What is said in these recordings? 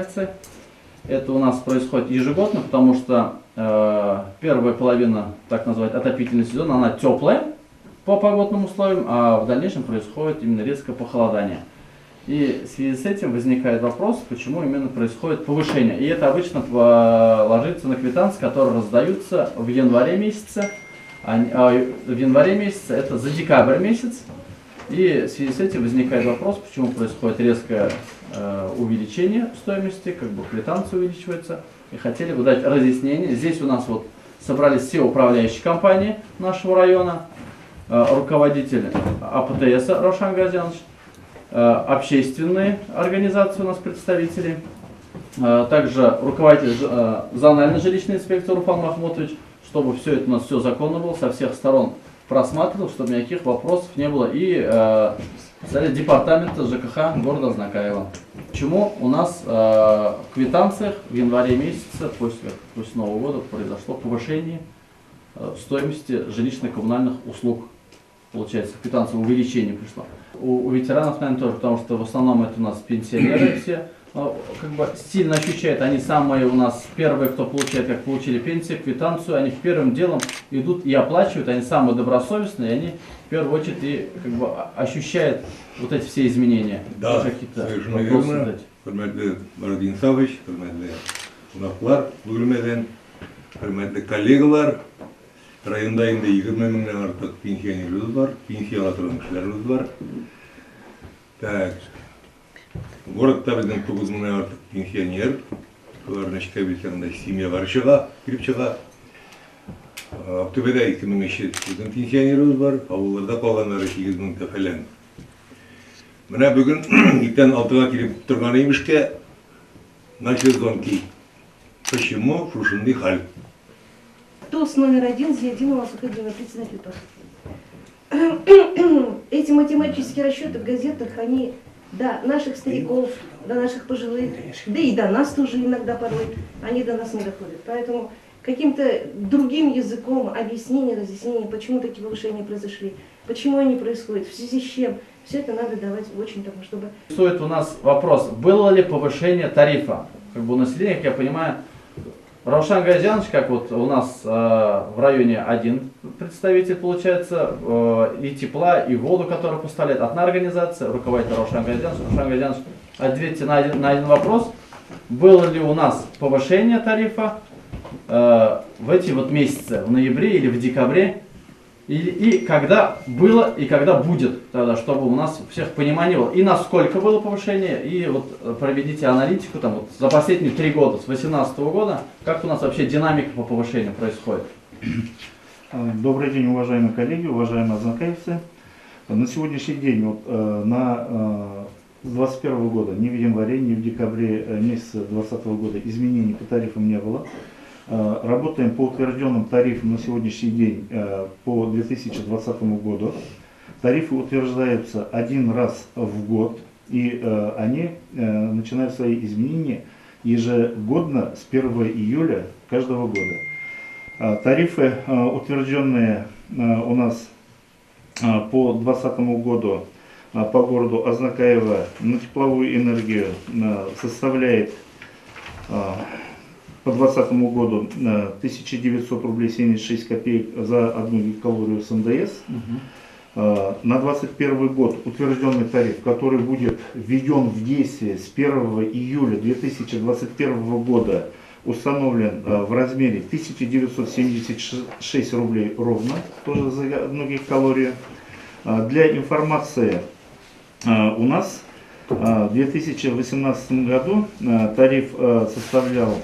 коррекции. Это у нас происходит ежегодно, потому что первая половина, так назвать, отопительный сезон, она теплая по погодным условиям, а в дальнейшем происходит именно резкое похолодание. И в связи с этим возникает вопрос, почему именно происходит повышение. И это обычно ложится на квитанции, которые раздаются в январе месяце. В январе месяце это за декабрь месяц. И в связи с этим возникает вопрос, почему происходит резкое увеличение стоимости, как бы квитанция увеличивается. И хотели бы дать разъяснение. Здесь у нас вот собрались все управляющие компании нашего района, руководитель АПТС Рошан Газянович, общественные организации у нас представители, также руководитель зональной жилищной инспекции Руфан Махмутович, чтобы все это у нас все законно было, со всех сторон просматривал, чтобы никаких вопросов не было. И департамента ЖКХ города Азнакаево. Почему у нас в квитанциях в январе месяце после Нового года произошло повышение стоимости жилищно-коммунальных услуг? Получается, квитанция увеличение пришло. У ветеранов, наверное, тоже, потому что в основном это у нас пенсионеры все как бы сильно ощущают, они самые у нас первые, кто получает, как получили пенсию, квитанцию, они первым делом идут и оплачивают, они самые добросовестные, и они в первую очередь и как бы ощущают вот эти все изменения. Да, совершенно верно. Хөрмәтле Марат Инсафович, хөрмәтле кунаклар, бүлмәдән, хөрмәтле коллегалар, районда инде 20 меңнән артык пенсионерыбыз бар, пенсия ала торган кешеләребез бар. Так. Городта безнең 9 меңнән артык пенсионер, аларның эшкә бирсәң дә семьялары чыга, килеп чыга. Актүбәдә 2300 безнең пенсионерыбыз бар, авылларда калганнары 8 мең фәлән. Менә бүген иртән 6-га килеп торган имешкә начали звонки. Почему шушындый хәл? ТОС номер 1, Зиядинова Сухадина, председатель ТОС. Эти математические расчеты в газетах, они до наших стариков, до наших пожилых, да и до нас тоже иногда порой, они до нас не доходят. Поэтому каким-то другим языком объяснение, разъяснение, почему такие повышения произошли, почему они происходят, в связи с чем, все это надо давать очень тому, чтобы... Стоит у нас вопрос, было ли повышение тарифа? Как бы у населения, как я понимаю, Раушан Газянович, как вот у нас в районе один представитель, получается, и тепла, и воду, которую поставляет одна организация, руководитель Раушан Газянович. Раушан Газянович, ответьте на один вопрос. Было ли у нас повышение тарифа в эти вот месяцы, в ноябре или в декабре? И когда было, и когда будет, тогда, чтобы у нас у всех понимание было, и насколько было повышение, и вот проведите аналитику там, вот, за последние 3 года, с 2018 года, как у нас вообще динамика по повышению происходит. Добрый день, уважаемые коллеги, уважаемые азнакаевцы. На сегодняшний день, вот, с 2021 года, ни в январе, ни в декабре месяца 2020 года изменений по тарифам не было. Работаем по утвержденным тарифам на сегодняшний день по 2020 году. Тарифы утверждаются один раз в год, и они начинают свои изменения ежегодно с 1 июля каждого года. Тарифы, утвержденные у нас по 2020 году по городу Азнакаево на тепловую энергию, составляет по 2020 году 1900 рублей 76 копеек за одну гигакалорию с НДС. На 2021 год утвержденный тариф, который будет введен в действие с 1 июля 2021 года, установлен в размере 1976 рублей ровно, тоже за одну гигакалорию. Для информации, у нас в 2018 году тариф составлял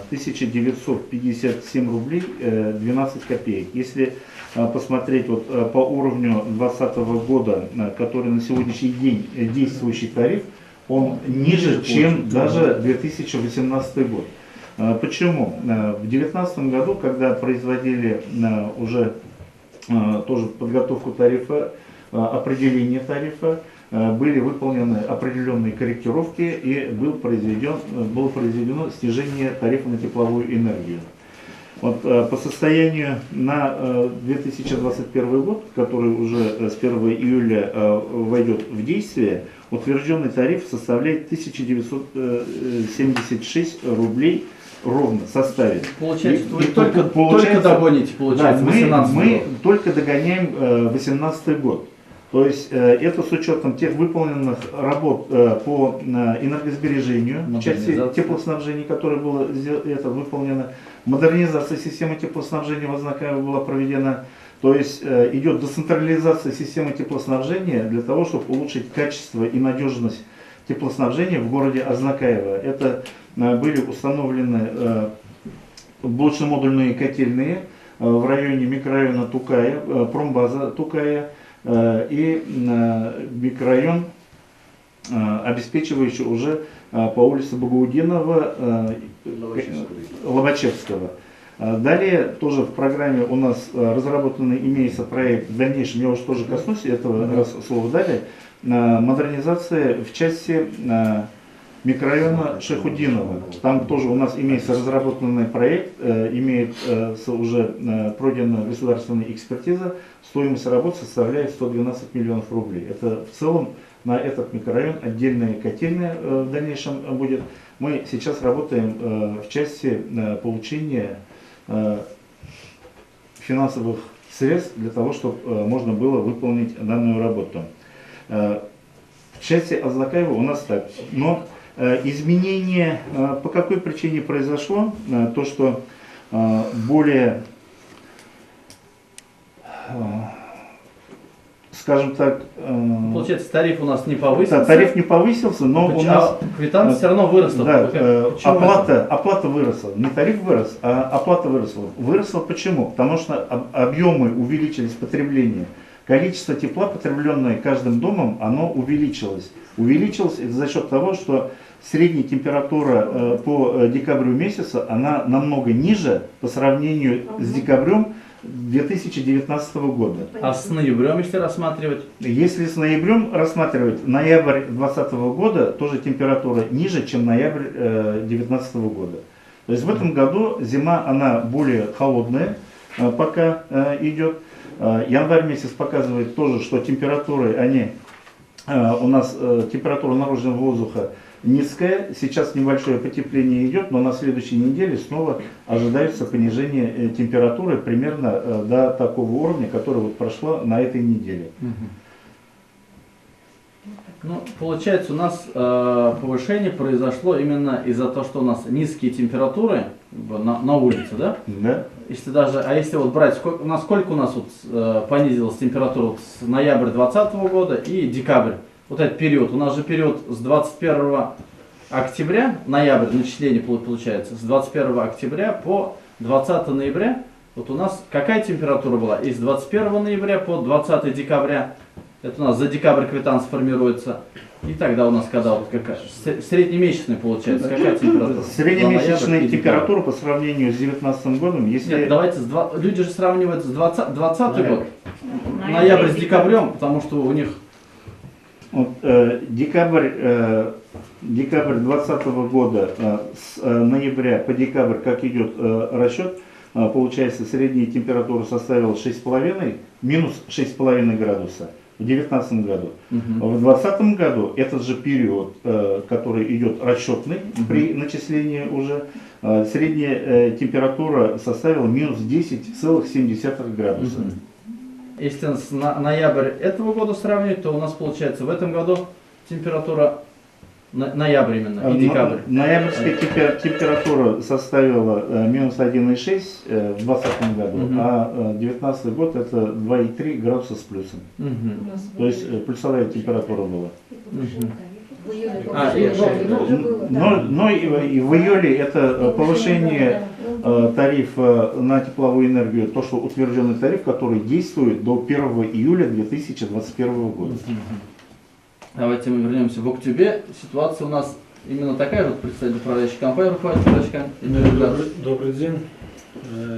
1957 рублей 12 копеек. Если посмотреть вот по уровню 2020 года, который на сегодняшний день действующий тариф, он ниже, чем даже 2018 год. Почему? В 2019 году, когда производили уже тоже подготовку тарифа, определение тарифа, были выполнены определенные корректировки и было произведено снижение тарифа на тепловую энергию. Вот, по состоянию на 2021 год, который уже с 1 июля войдет в действие, утвержденный тариф составляет 1976 рублей ровно составит. Получается, вы только догоните, получается, да, мы только догоняем 2018 год. То есть это с учетом тех выполненных работ по энергосбережению в части теплоснабжения, которое было это выполнено, модернизация системы теплоснабжения в Азнакаево была проведена. То есть идет децентрализация системы теплоснабжения для того, чтобы улучшить качество и надежность теплоснабжения в городе Азнакаево. Это были установлены блочно-модульные котельные в районе микрорайона Тукая, промбаза Тукая, и микрорайон, обеспечивающий уже по улице Багаудинова, Лобачевского. Далее тоже в программе у нас разработанный имеется проект, в дальнейшем я уже тоже коснусь этого, раз слово дали, модернизация в части микрорайона Шайхутдинова. Там тоже у нас имеется разработанный проект, имеется уже пройдена государственная экспертиза, стоимость работ составляет 112 миллионов рублей. Это в целом на этот микрорайон отдельная котельная в дальнейшем будет. Мы сейчас работаем в части получения финансовых средств для того, чтобы можно было выполнить данную работу. В части Азнакаева у нас так. Но изменение по какой причине произошло? То, что более, скажем так... Получается, тариф у нас не повысился. Да, тариф не повысился, но у нас... Квитанция все равно выросла. Да, оплата выросла. Не тариф вырос, а оплата выросла. Выросла почему? Потому что объемы увеличились потребление. Количество тепла, потребленное каждым домом, оно увеличилось. Увеличилось это за счет того, что средняя температура по декабрю месяца, она намного ниже по сравнению с декабрем 2019 года. А с ноябрем, если рассматривать? Если с ноябрем рассматривать, ноябрь 2020 года тоже температура ниже, чем ноябрь 2019 года. То есть в этом году зима, она более холодная пока идет. Январь месяц показывает тоже, что температуры, они, у нас температура наружного воздуха низкая, сейчас небольшое потепление идет, но на следующей неделе снова ожидается понижение температуры примерно до такого уровня, который вот прошло на этой неделе. Ну, получается, у нас повышение произошло именно из-за того, что у нас низкие температуры на улице, да? Да. Если даже, а если вот брать, насколько у нас вот, понизилась температура вот с ноября 2020 года и декабрь, вот этот период, у нас же период с 21 октября, ноябрь, начисление получается, с 21 октября по 20 ноября, вот у нас какая температура была? И с 21 ноября по 20 декабря. Это у нас за декабрь квитанция формируется. И тогда у нас когда вот какая среднемесячная получается, какая температура? Среднемесячная температура по сравнению с 2019 годом, если... Нет, давайте, люди же сравнивают с 2020 год, ноябрь с декабрем, потому что у них... Вот, декабрь 2020 года, с ноября по декабрь, как идет расчет, получается средняя температура составила 6,5, минус 6,5 градуса. В 2019 году. В 2020 году этот же период, который идет расчетный при начислении уже, средняя температура составила минус 10,7 градуса. Если с ноябрь этого года сравнивать, то у нас получается в этом году температура ноябрь именно и декабрь. Ноябрьская температура составила минус 1,6 в 2020 году, а 2019 год это 2,3 градуса с плюсом. То есть плюсовая температура была. Но и в июле это повышение тарифа на тепловую энергию, то, что утвержденный тариф, который действует до 1 июля 2021 года. Давайте мы вернемся в Актюбе. Ситуация у нас именно такая же. Представитель управляющей компании, руководитель управляющей компании. Добрый день.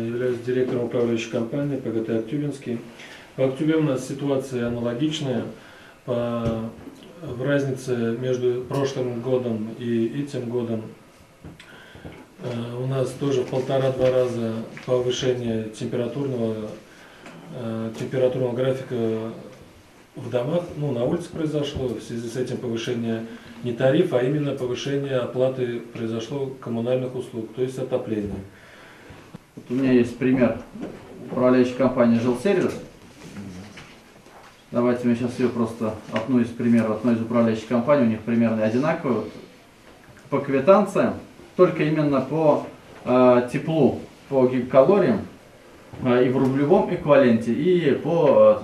Являюсь директором управляющей компании ПГТ «Актюбинский». В Актюбе у нас ситуация аналогичная. В разнице между прошлым годом и этим годом У нас тоже в 1,5-2 раза повышение температурного графика в домах, ну, на улице произошло. В связи с этим повышение не тарифа, а именно повышение оплаты произошло коммунальных услуг, то есть отопления. Вот у меня есть пример управляющей компании «Жилсервис». Давайте мы сейчас ее просто одну из примеров, одной из управляющих компаний, у них примерно одинаковые. Вот, по квитанциям, только именно по теплу, по гигакалориям, и в рублевом эквиваленте, и по,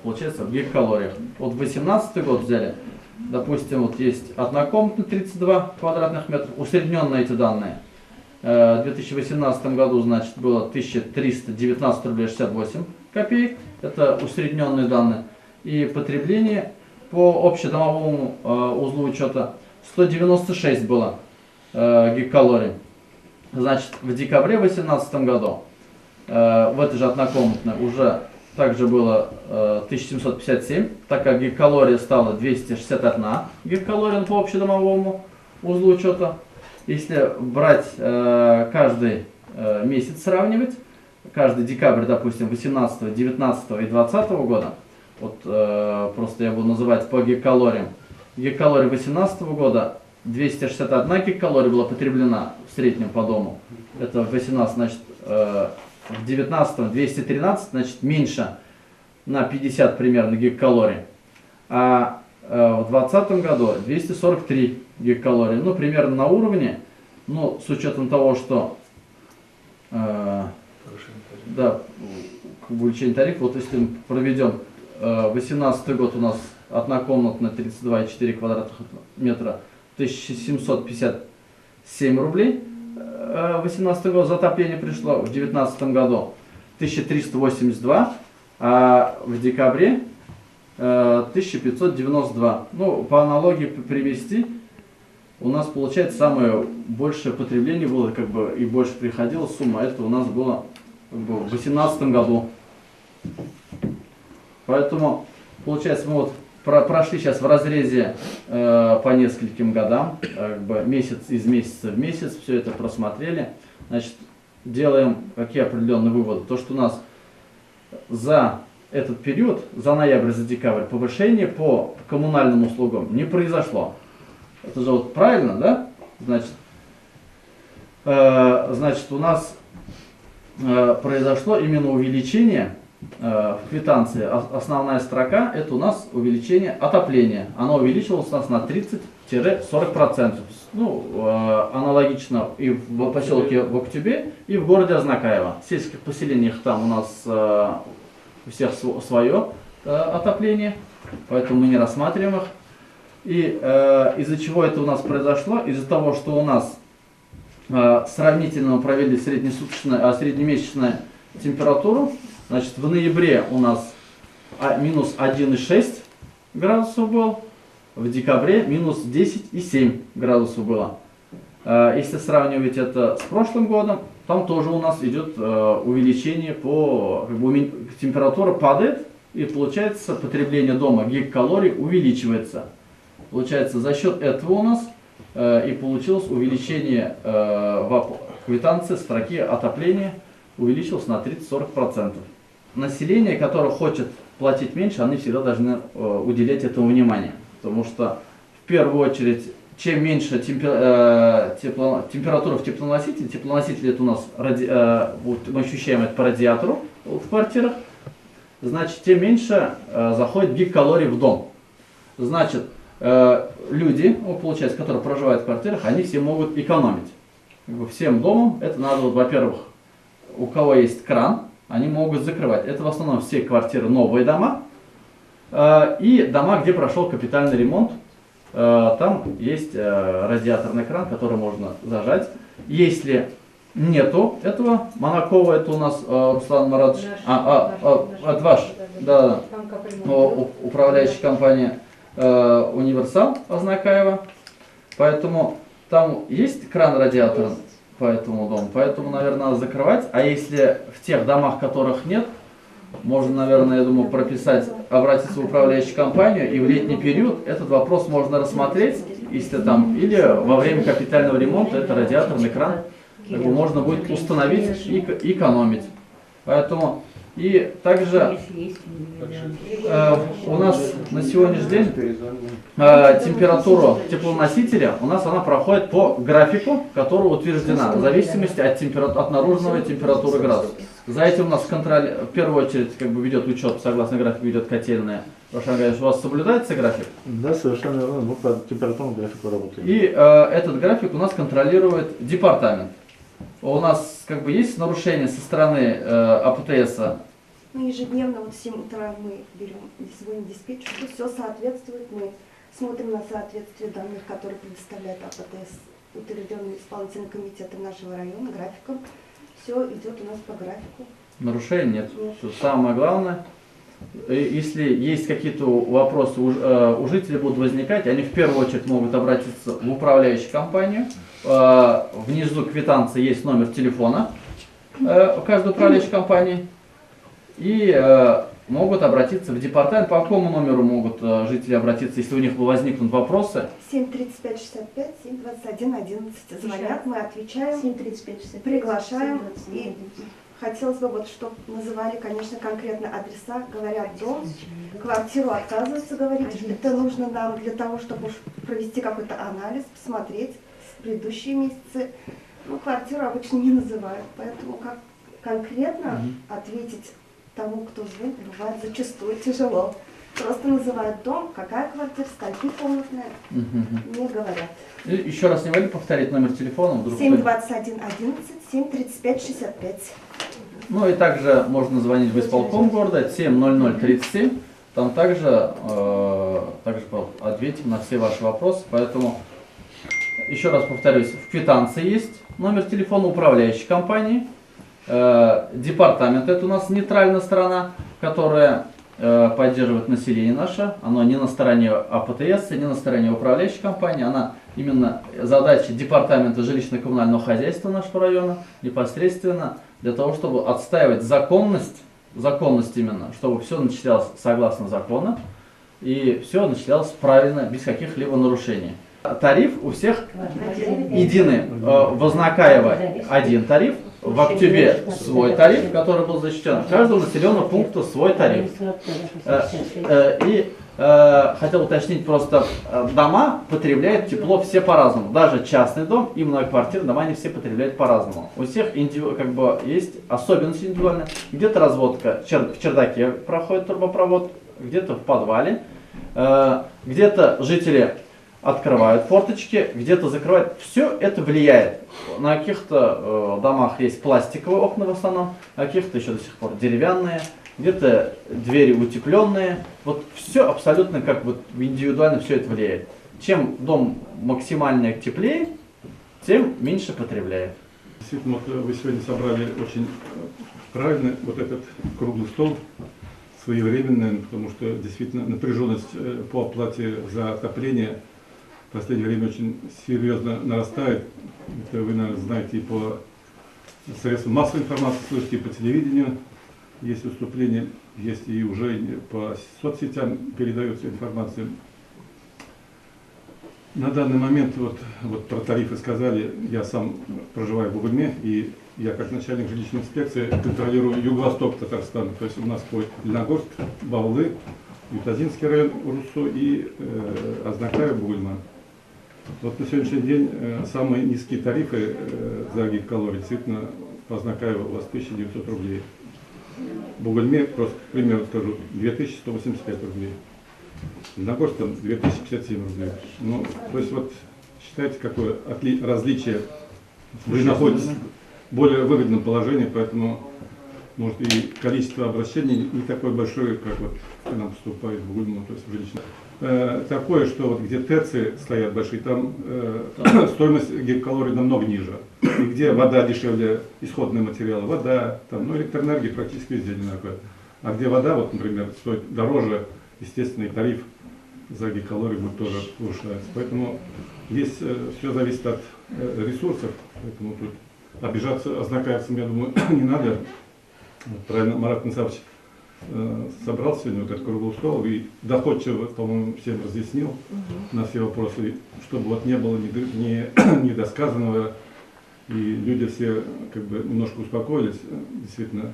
получается, в гигакалориях. Вот 2018 год взяли, допустим, вот есть однокомнатная 32 квадратных метра, усредненные эти данные. В 2018 году, значит, было 1319 рублей 68 копеек, это усредненные данные. И потребление по общедомовому узлу учета 196 было гигакалорий. Значит, в декабре 2018 году в этой же однокомнатной уже также было 1757, так как гигакалория стала 261 гигакалория по общедомовому узлу учета. Если брать каждый месяц сравнивать, каждый декабрь, допустим, 18, 19 и 20 года, вот просто я буду называть по гигакалориям, гигакалория 2018 года 261 гигакалория была потреблена в среднем по дому, это в 18, значит, в 19 213, значит, меньше на 50 примерно гигакалорий, а в 2020 году 243 гигакалории, ну, примерно на уровне, но с учетом того, что да, увеличение тарифа, вот если мы проведем 2018 год у нас однокомнатная 32,4 квадратных метра, 1757 рублей, 2018 год за отопление пришло, в 2019 году 1382, а в декабре 1592. Ну, по аналогии привести, у нас получается самое большее потребление было, как бы, и больше приходила сумма, это у нас было, как бы, в 2018 году. Поэтому, получается, мы вот прошли сейчас в разрезе по нескольким годам, как бы месяц из месяца в месяц, все это просмотрели. Значит, делаем какие определенные выводы. То, что у нас за этот период, за ноябрь, за декабрь, повышение по коммунальным услугам не произошло. Это же вот правильно, да? Значит, у нас произошло именно увеличение в квитанции. Основная строка – это у нас увеличение отопления. Оно увеличилось у нас на 30-40%. Ну, аналогично и в поселке в Актюбе, и в городе Азнакаево. В сельских поселениях там у нас у всех свое отопление, поэтому мы не рассматриваем их. И из-за чего это у нас произошло? Из-за того, что у нас сравнительно мы провели среднемесячную температуру. Значит, в ноябре у нас минус 1,6 градусов был, в декабре минус 10,7 градусов было. Если сравнивать это с прошлым годом, там тоже у нас идет увеличение по, как бы, температура падает, и получается потребление дома гигакалорий увеличивается. Получается, за счет этого у нас и получилось увеличение в квитанции строки отопления увеличилось на 30-40%. Население, которое хочет платить меньше, они всегда должны уделять этому внимание. Потому что в первую очередь, чем меньше температура в теплоносителе, теплоноситель это у нас, вот мы ощущаем это по радиатору в квартирах, значит, тем меньше заходит гигакалорий в дом. Значит, люди, получается, которые проживают в квартирах, они все могут экономить. Как бы всем домом это надо, вот, во-первых, у кого есть кран, они могут закрывать. Это в основном все квартиры, новые дома и дома, где прошел капитальный ремонт. Там есть радиаторный кран, который можно зажать. Если нету этого, Монакова, это у нас Руслан Маратович, ваш, да, управляющая компания Универсал Азнакаева. Поэтому там есть кран-радиатор по этому дому, поэтому, наверное, надо закрывать. А если в тех домах, которых нет, можно, наверное, я думаю, прописать, обратиться в управляющую компанию, и в летний период этот вопрос можно рассмотреть, если там, или во время капитального ремонта это радиаторный кран как бы, можно будет установить и экономить. Поэтому и также у нас на сегодняшний день температуру теплоносителя у нас она проходит по графику, который утверждена в зависимости от наружной температуры градуса. За этим у нас контроль, в первую очередь, как бы ведет учет, согласно графику ведет котельная. Рошан Гаевич, у вас соблюдается график? Да, совершенно верно, мы по температурному графику работаем. И этот график у нас контролирует департамент. У нас как бы есть нарушение со стороны АПТСа? Мы ежедневно, вот в 7 утра мы берем, звоним диспетчеру, все соответствует, мы смотрим на соответствие данных, которые предоставляет АПТС, утвержденный исполнительным комитетом нашего района, графиком. Все идет у нас по графику. Нарушений нет. Все, самое главное, если есть какие-то вопросы у жителей будут возникать, они в первую очередь могут обратиться в управляющую компанию. Внизу квитанции есть номер телефона у каждой управляющей компании. И могут обратиться в департамент. По какому номеру могут жители обратиться, если у них возникнут вопросы? 73565, 721 11. Звонят, мы отвечаем, 73565, приглашаем. И хотелось бы, вот, чтобы называли, конечно, конкретно адреса, говорят дом, квартиру отказываются говорить. Это нужно нам для того, чтобы провести какой-то анализ, посмотреть предыдущие месяцы. Ну, квартиру обычно не называют, поэтому как конкретно ответить тому, кто звонит, бывает зачастую тяжело. Просто называют дом, какая квартира, скольки комнатная, не говорят. И еще раз не могли повторить номер телефона? Вдруг 721 11 735 65. Ну и также можно звонить в исполком города 70037. Там также ответим на все ваши вопросы. Поэтому еще раз повторюсь, в квитанции есть номер телефона управляющей компании. Департамент — это у нас нейтральная сторона, которая поддерживает население наше. Оно не на стороне АПТС, не на стороне управляющей компании. Она именно задача департамента жилищно-коммунального хозяйства нашего района непосредственно для того, чтобы отстаивать законность, законность именно, чтобы все начислялось согласно закону и все начислялось правильно, без каких-либо нарушений. Тариф у всех единый. В Азнакаево один тариф, в Актюбе свой тариф, который был защищен. Каждому населенному пункту свой тариф. И хотел уточнить просто, дома потребляют тепло все по-разному. Даже частный дом и многоквартирные дома они все потребляют по-разному. У всех как бы есть особенности индивидуальные. Где-то разводка в чердаке проходит трубопровод, где-то в подвале, где-то жители открывают форточки, где-то закрывают. Все это влияет. На каких-то домах есть пластиковые окна в основном, на каких-то еще до сих пор деревянные, где-то двери утепленные. Вот все абсолютно как вот индивидуально все это влияет. Чем дом максимально теплее, тем меньше потребляет. Действительно, вот вы сегодня собрали очень правильно вот этот круглый стол, своевременный, потому что действительно напряженность по оплате за отопление в последнее время очень серьезно нарастает. Это вы, наверное, знаете и по средствам массовой информации, слышите, и по телевидению есть выступления, есть и уже по соцсетям передается информация. На данный момент, вот про тарифы сказали, я сам проживаю в Бугульме, и я как начальник жилищной инспекции контролирую юго-восток Татарстана, то есть у нас входит Леногорск, Бавлы, Ютазинский район, Руссо и Азнакаево, Бугульма. Вот на сегодняшний день самые низкие тарифы за гигакалорий действительно по Азнакаево у вас 1900 рублей. В Бугульме, просто к примеру скажу, 2185 рублей. В Леногорске там 2057 рублей. Ну, то есть вот считайте, какое различие. Вы находитесь в более выгодном положении, поэтому, может, и количество обращений не такое большое, как вот к нам поступает в Бугульму, то есть в жилищном. Такое, что вот где ТЭЦы стоят большие, там стоимость гигакалорий намного ниже. И где вода дешевле, исходные материалы, вода, там, ну, электроэнергия практически везде одинаковая. А где вода, вот, например, стоит дороже, естественно, и тариф за гигакалории будет тоже повышаться. Поэтому здесь все зависит от ресурсов, поэтому тут обижаться азнакаевцам, я думаю, не надо. Вот правильно Марат Инсафович собрал сегодня вот этот круглый стол и доходчиво, по-моему, всем разъяснил на все вопросы, чтобы вот не было недосказанного И люди все как бы немножко успокоились, действительно.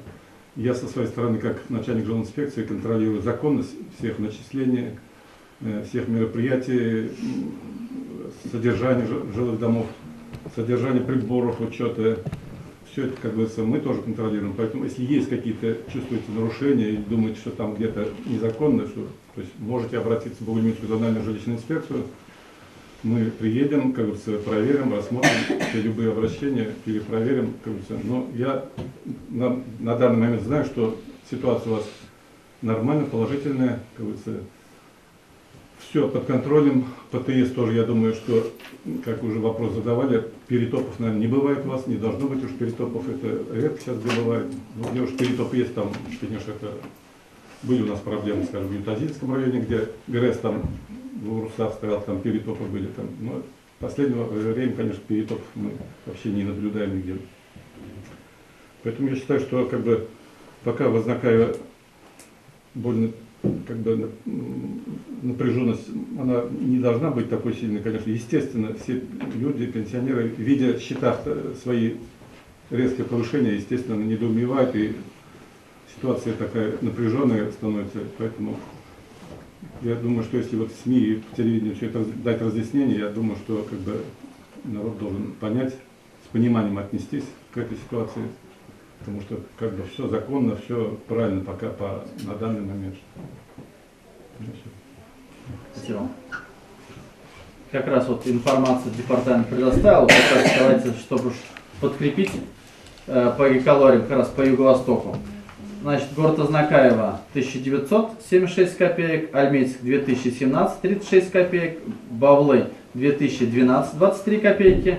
Я со своей стороны, как начальник жилинспекции, контролирую законность всех начислений, всех мероприятий, содержание жилых домов, содержание приборов учета. Все это, как говорится, мы тоже контролируем. Поэтому, если есть какие-то, чувствуете нарушения или думаете, что там где-то незаконно, что, то есть можете обратиться в Бугульминскую зональную жилищную инспекцию. Мы приедем, как говорится, проверим, рассмотрим все любые обращения, перепроверим, как говорится. Но я на данный момент знаю, что ситуация у вас нормальная, положительная, как говорится, все под контролем. ПТС тоже, я думаю, что, как уже вопрос задавали, перетопов, наверное, не бывает у вас, не должно быть уж перетопов, это редко сейчас где бывает. Ну, где уж перетоп есть, там, конечно, это были у нас проблемы, скажем, в Ютазинском районе, где ГРЭС там в Урусах стоял, там перетопы были. Там. Но последнего времени, конечно, перетопов мы вообще не наблюдаем нигде. Поэтому я считаю, что как бы пока в Азнакаево больно, как бы, напряженность, она не должна быть такой сильной, конечно. Естественно, все люди, пенсионеры, видя в счетах свои резкие повышения, естественно, недоумевают, и ситуация такая напряженная становится. Поэтому я думаю, что если вот СМИ и по телевидению все это дать разъяснение, я думаю, что как бы народ должен понять, с пониманием отнестись к этой ситуации, потому что как бы все законно, все правильно пока на данный момент. Ну, все. Спасибо. Как раз вот информацию департамент предоставил, как раз давайте, чтобы уж подкрепить по гикалориям, как раз по юго-востоку. Значит, город Азнакаево 1976 копеек, Альметьевск 2017,36 копеек, Бавлы 2012,23 копейки,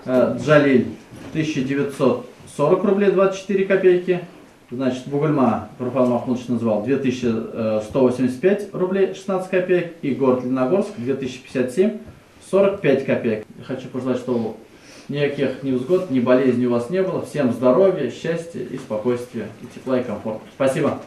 Джалиль 1940 рублей 24 копейки, значит, Бугульма, Руфан Махмудович назвал, 2185 рублей 16 копеек и город Леногорск 2057,45 копеек. Хочу пожелать, чтобы никаких невзгод, ни болезней у вас не было. Всем здоровья, счастья и спокойствия, и тепла, и комфорта. Спасибо.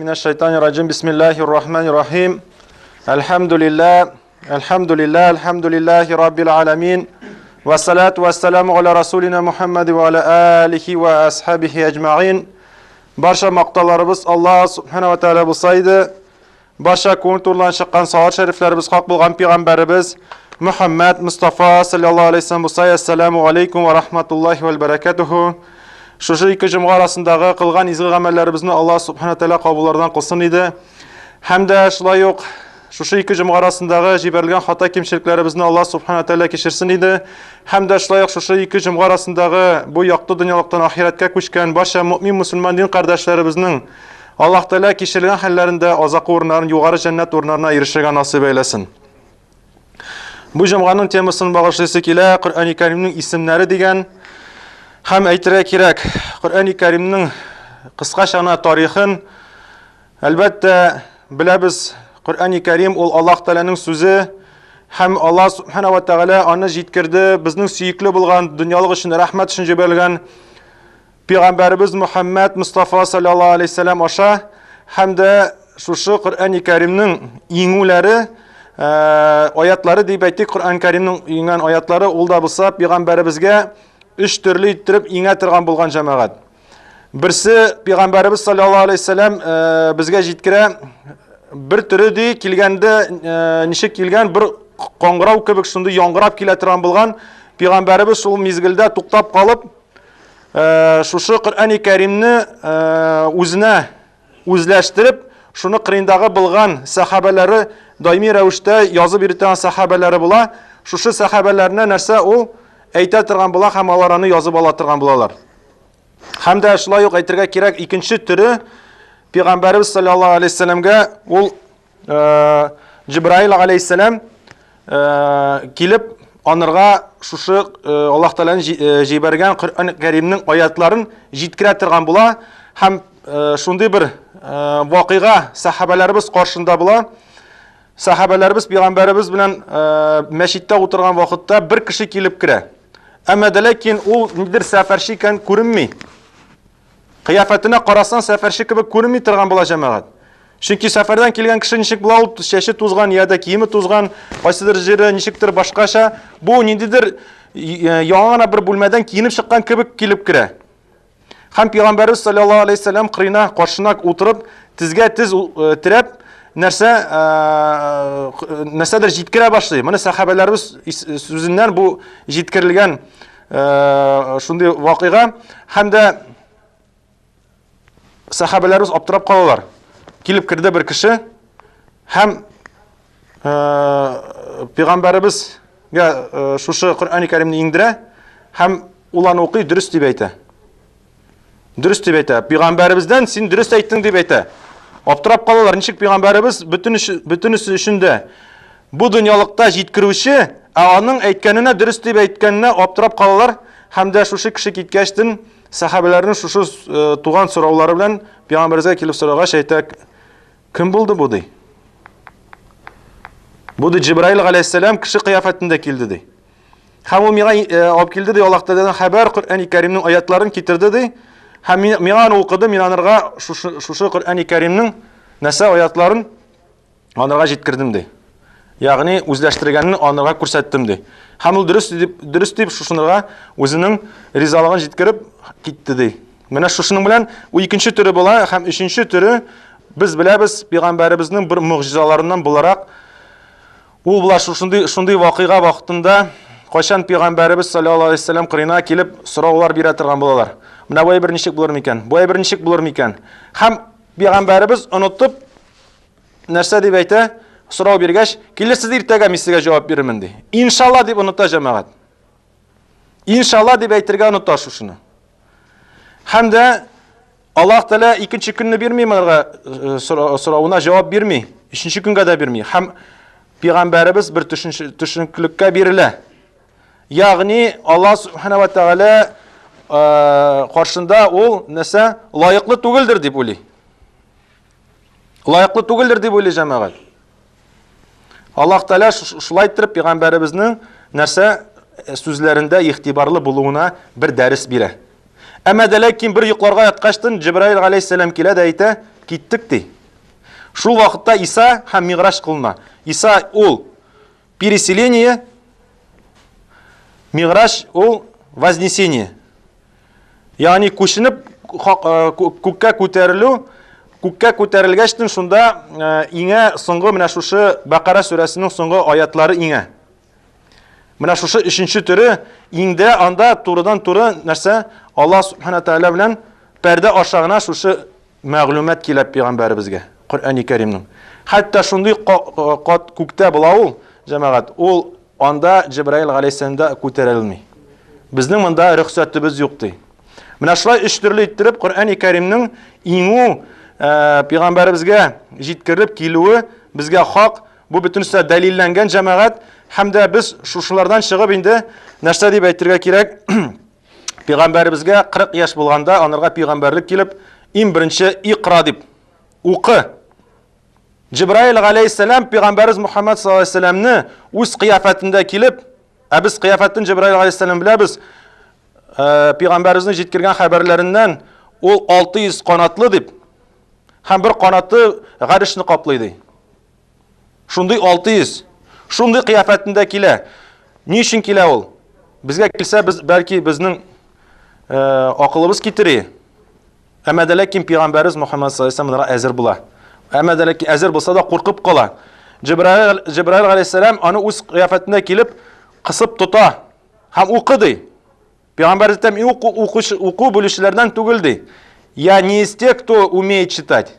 من الشيطان الرجيم بسم الله الرحمن الرحيم الحمد لله الحمد لله الحمد لله رب العالمين والصلاة والسلام على رسولنا محمد وعلى آله وأصحابه أجمعين. Барша мақталарыбыз Аллаһ субхана ва тааля булсайды, барша күңел турлан чыккан салават шәрифләребез хак булган пәйгамбәребез Мөхәммәд Мустафа саллаллаһу алейһи вәсәлләм булсай. Ассаламу алейкум ва рахматуллахи ва баракатуху. Шушы ике җомга арасындагы кылган изге гамәлләребезне Аллаһ субхана тааля кабуллардан кылсын иде. Һәм дә шулай ук шушы ике җомга арасындагы җибәрелгән хата кимчелекләребезне Аллаһ субхана тааля кичерсен иде. Һәм дә шулай ук шушы ике җомга арасындагы бу якты дөньялыктан ахирәткә күчкән барча мөмин мусульман дин кардәшләребезнең Аллаһ тааля кичергән хәлләрендә азакы урыннарын югары җәннәт урыннарына ирешергә насыйп әйләсен. Бу җомганың темасын багышлыйсы килә Коръәни Кәримнең исемнәре дигән. Һәм әйтергә кирәк, Коръәни Кәримнең кыскача гына тарихын әлбәттә беләбез. Коръәни Кәрим ул Аллаһ Тәгаләнең сүзе һәм Аллаһ субхана ва тәгалә аны җиткерде безнең сөекле булган дөньялык өчен рәхмәт өчен җибәрелгән пәйгамбәребез Мөхәммәд Мустафа саллаллаһу алейһи вәсәлләм аша. Һәм дә шушы Коръәни Кәримнең иңүләре, аятлары дип әйтик, Коръән Кәримнең иңгән аятлары ул да булса пәйгамбәребезгә өч төрле иттереп иңә торган булган җәмәгать. Берсе пәйгамбәребез саллаллаһу алейһи вәсәлләм безгә җиткерә, бер төре ди, килгәндә ничек килгән, бер коңгырау кебек шундый яңгырап килә торган булган. Пәйгамбәребез шул мизгелдә туктап калып, шушы Коръәни Кәримне үзенә үзләштереп, шуны кырындагы булган сәхабәләре даими рәвештә язып йөртгән сәхабәләре була. Шушы сәхабәләренә нәрсә ул әйтә торган була һәм алар аны язып ала торган булалар. Һәм дә шулай ук әйтергә кирәк, икенче төре Пәйгамбәребез саллаллаһу алейһи вәсәлләмгә ул Җибраил алейһиссәлам килеп анырга шушы Аллаһ Тәгаләнең җибәргән Коръән Кәримнең аятларын җиткерә торган була. Һәм шундый бер вакыйга сәхабәләребез каршында була. Сәхабәләребез пәйгамбәребез белән мәчеттә утырган вакытта бер кеше килеп керә. Әмма дә ләкин ул нидер сәфәрче икән күренми. Кыяфәтенә карасаң, сәфәрче кебек күренми торган була җәмәгать. Чөнки сәфәрдән килгән кеше ничек була ул, чәче тузган, я да киеме тузган, кайсыдыр җире ничектер башкача. Бу ниндидер яңа гына бер бүлмәдән киенеп чыккан кебек килеп керә. Һәм пәйгамбәрбез саллаллаһу алейһи вәсәлләм кырыена каршына утырып, тезгә тез терәп, нәрсә нәрсәдер җиткерә башлый. Моны сәхабәләребез сүзеннән бу җиткерелгән шундый вакыйга. Һәм дә сәхабәләребез аптырап калалар. Килеп керде бер кеше һәм пәйгамбәребезгә шушы Коръәни Кәримне иңдерә һәм ул аны укый, дөрес дип әйтә. Дөрес дип әйтә. Пәйгамбәребездән син дөрес әйттең дип әйтә. Аптырап калалар, ничек пәйгамбәребез бөтен бөтенесе өчен дә бу дөньялыкта җиткерүче, ә аның әйткәненә дөрес дип әйткәненә аптырап калалар һәм дә шушы кеше киткәчтен сәхабәләрнең шушы туган сораулары белән пәйгамбәребезгә килеп сорагач әйтә, кем булды бу ди? Бу ди Җибраил галәйһиссәлам кеше кыяфәтендә килде ди. Һәм ул миңа алып килде ди, Аллаһ Тәгаләдән хәбәр, Коръәни Кәримнең аятларын китерде ди. Һәм миңа аны укыды, мин анырга шушы, шушы Коръәни Кәримнең нәрсә аятларын анырга җиткердем ди. Ягъни үзләштергәнен анырга күрсәттем ди. Һәм ул дөрес дип, дөрес дип шушынырга үзенең ризалыгын җиткереп китте ди. Менә шушының белән ул икенче төре була һәм өченче төре без беләбез пәйгамбәребезнең бер могҗизаларыннан буларак Ул була шушындый шундый вакыйга вакытында, кайчан пәйгамбәребез саллаллаһу алейһи вәсәлләм кырыена килеп сораулар бирә торган булалар. Менә бу әйбер ничек булыр микән? Бу әйбер ничек булыр микән? Һәм пәйгамбәребез онытып нәрсә дип әйтә? Сорау биргәч, килерсез иртәгә мин сезгә җавап бирермен ди. Иншалла дип оныта җәмәгать. Иншалла дип әйтергә оныта шушыны. Һәм дә Аллаһ Тәгалә икенче көнне бирми монарга э, соравына җавап бирми. Өченче көнгә дә бирми. Һәм пәйгамбәребез бер төшенкелеккә бирелә. Ягъни Аллаһ Субхана ва Тәгалә э, каршында ул нәрсә лаеклы түгелдер дип уйлый. Лаеклы түгелдер дип уйлый җәмәгать. Аллаһ Тәгалә шулай иттереп пәйгамбәребезнең нәрсә э, сүзләрендә игътибарлы булуына бер дәрес бирә. Әмма дә ләкин бер йокларга яткачтын Җибраил галәйһиссәлам килә дә әйтә, киттек ди. Шул вакытта Иса һәм Миграҗ кылына. Иса ул переселение, Миграҗ ул вознесение. Ягъни күченеп э, күккә күтәрелү, күккә күтәрелгәчтен шунда э, иңә соңгы менә шушы Бакара сүрәсенең соңгы аятлары иңә. Менә шушы өченче төре иңдә анда турыдан-туры нәрсә Аллаһ субхана тааля белән пәрдә аша гына шушы мәгълүмат килә пәйгамбәребезгә, Коръәни Кәримнең. Хәтта шундый кат күктә була ул, җәмәгать, ул анда Җибраил галәйһиссәлам да күтәрелми. Безнең монда рөхсәтебез юк ди. Менә шулай өч төрле иттереп Коръәни Кәримнең иңү пәйгамбәребезгә җиткерелеп килүе безгә хак, бу бөтенесе дәлилләнгән җәмәгать һәм дә без шушылардан чыгып инде нәрсә дип әйтергә кирәк? Пәйгамбәребезгә 40 яшь булганда анарга пәйгамбәрлек килеп, иң беренче икра дип укы. Җибраил галәйһиссәлам пәйгамбәребез Мухаммад саллаллаһу алейһи вәсәлламны үз кыяфәтендә килеп, ә без кыяфәтен Җибраил галәйһиссәлам беләбез, э, пәйгамбәребезнең җиткергән хәбәрләреннән ул 600 канатлы дип һәм бер канаты гарешне каплый ди. Шундый 600. Шундый кыяфәтендә килә. Ни өчен килә ул? Безгә килсә, без бәлки безнең э, акылыбыз китери. Әмма дә ләкин пәйгамбәребез Мухаммад саллаллаһу алейһи вәсәлләм әзер була. Әмма дә ләкин әзер булса да куркып кала. Җибраил Җибраил галәйһиссәлам аны үз кыяфәтендә килеп кысып тота һәм укы ди. Пәйгамбәр әйтә, мин уку, укучы, уку белүчеләрдән түгел ди. Я не из тех, кто умеет читать.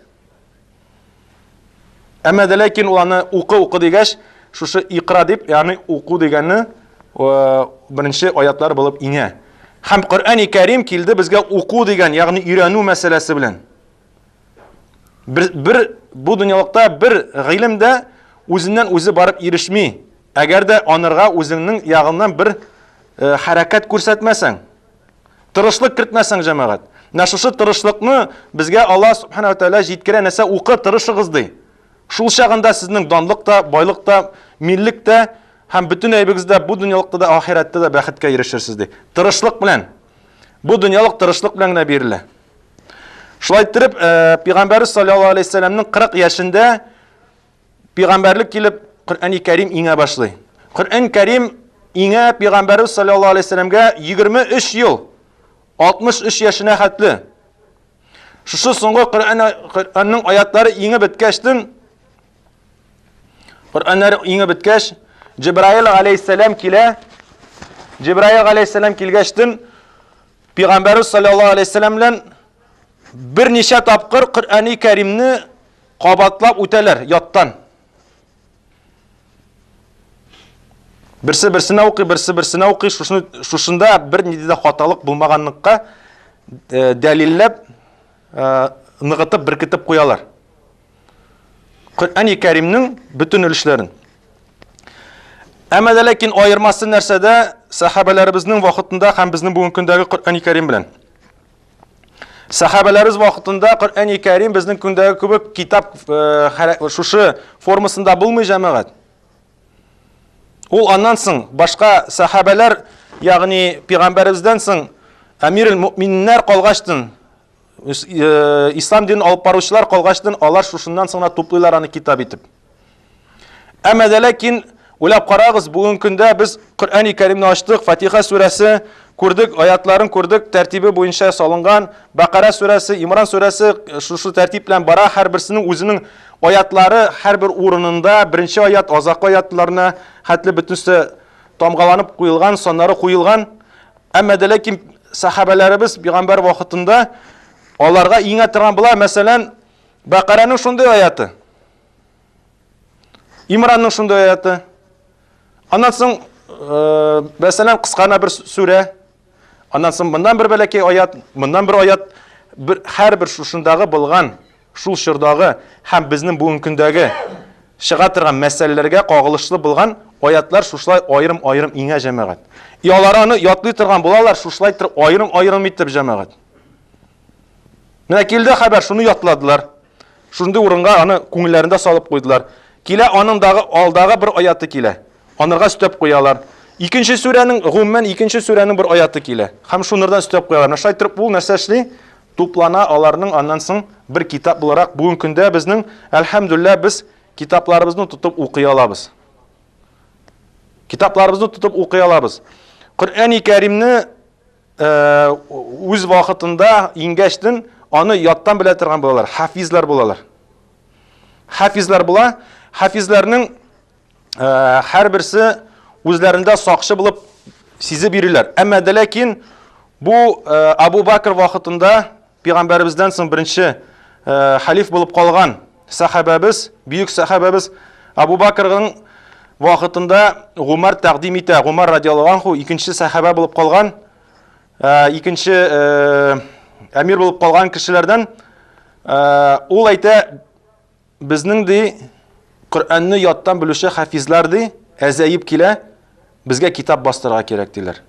Әмма дә ләкин ул аны укы, укы дигәч, шушы икра дип, ягъни уку дигәнне э, беренче аятлар булып иңә. Һәм Коръәни Кәрим килде безгә уку дигән, ягъни өйрәнү мәсьәләсе белән. Бер, бер бу дөньялыкта бер гыйлем дә үзеннән үзе барып ирешми. Әгәр дә анырга үзеңнең ягыннан бер э, хәрәкәт күрсәтмәсәң, тырышлык кертмәсәң, җәмәгать. Менә шушы тырышлыкны безгә Аллаһ субхана ва тәгалә җиткерә, нәрсә укы, тырышыгыз ди. Шул чагында сезнең данлык та, байлык та, миллек тә һәм бөтен әйбегез дә бу дөньялыкта да, ахирәттә дә бәхеткә ирешерсез ди. Тырышлык белән. Бу дөньялык тырышлык белән генә бирелә. Шулай иттереп, э, Пәйгамбәрбез саллаллаһу алейһи вәсәлләмнең 40 яшендә пәйгамбәрлек килеп, Коръәни Кәрим иңә башлый. Коръән Кәрим иңә Пәйгамбәрбез саллаллаһу алейһи вәсәлләмгә 23 ел, 63 яшенә хәтле. Шушы соңгы Коръән Коръәннең аятлары иңе беткәчтен Коръәннәр иңе беткәч, Җибраил алейһиссәлам килә. Җибраил алейһиссәлам килгәчтен Пәйгамбәрбез саллаллаһу алейһи вәсәлләм белән берничә тапкыр Коръәни Кәримне кабатлап үтәләр яттан. Берсе берсенә укый, берсе берсенә укый, шушыны шушында бер нинди дә хаталык булмаганлыкка э, дәлилләп, э, ныгытып, беркетеп куялар. Коръәни Кәримнең бөтен өлешләрен. Әмма дә ләкин аермасы нәрсәдә сәхабәләребезнең вакытында һәм безнең бүгенге көндәге Коръәни Кәрим белән. Сәхабәләребез вакытында Коръәни Кәрим безнең көндәге кебек китап э, шушы формасында булмый җәмәгать. Ул аннан соң башка сәхабәләр, ягъни пәйгамбәребездән соң әмирул мөминнәр калгачтын Э, ислам динен алып баручылар калгачтын алар шушыннан соң гына туплыйлар аны китап итеп. Әмма дә ләкин уйлап карагыз, бүгенге көндә без Коръәни Кәримне ачтык, Фатиха сүрәсе күрдек, аятларын күрдек, тәртибе буенча салынган Бакара сүрәсе, Имран сүрәсе э, шушы тәртип белән бара, һәрберсенең үзенең аятлары һәрбер урынында, беренче аят, азакы аятларына хәтле бөтенесе тамгаланып куелган, саннары куелган. Әмма дә ләкин сәхабәләребез пәйгамбәр вакытында аларга иңә торган була, мәсәлән, Бәкараның шундый аяты. Имранның шундый аяты. Аннан соң, э, мәсәлән, кыска гына бер сүрә. Аннан соң моннан бер бәләкәй аят, моннан бер аят, бер һәрбер шушындагы булган шул чордагы һәм безнең бүгенге көндәге чыга торган мәсьәләләргә кагылышлы булган аятлар шушылай аерым-аерым иңә җәмәгать. И алар аны ятлый торган булалар, шушылай торып аерым-аерым итеп җәмәгать. Менә килде хәбәр, шуны ятладылар. Шундый урынга аны күңелләрендә салып куйдылар. Килә аның дагы алдагы бер аяты килә. Анырга өстәп куялар. Икенче сүрәнең, гомумән икенче сүрәнең бер аяты килә. Һәм шунырдан өстәп куялар. Менә шулай торып ул нәрсә эшли? Туплана аларның аннан соң бер китап буларак бүгенге көндә безнең, әлхәмдүлилләһ, без китапларыбызны тотып укый алабыз. Китапларыбызны тотып укый алабыз. Коръәни Кәримне э, үз вакытында иңгәчтен аны яттан белә торган булалар, хафизлар булалар. Хафизлар була. Хафизларның Э, һәрберсе үзләрендә сакчы булып сизеп йөриләр. Әмма дә ләкин бу э, Абу Бакр вакытында пәйгамбәребездән соң беренче э, халиф булып калган сәхабәбез, бөек сәхабәбез Абу Бакрның вакытында Гумар тәкъдим итә. Гумар радиаллаһу анху икенче сәхабә булып калган, икенче әмир булып калган кешеләрдән ул әйтә, Безнең, ди, Коръәнне яттан белүче хафизлар, ди, әзәеп килә, безгә китап бастырырга кирәк, диләр.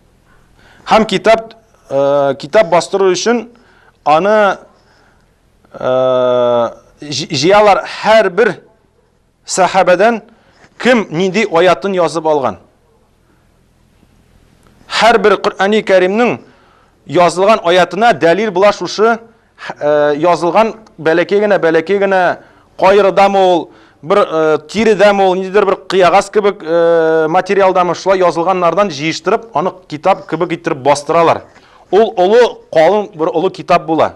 Һәм китап, э, китап бастыру өчен аны э, җыялар һәрбер сәхабәдән кем нинди аятын язып алган. Һәрбер Коръәни Кәримнең язылган аятына дәлил була шушы Э, язылган бәләкәй генә бәләкәй генә кайрыдамы ул бер э, тиредәме ул ниндидер бер кыягаз кебек э, материалдамы шулай язылганнардан җыештырып аны китап кебек иттереп бастыралар ул олы калын бер олы китап була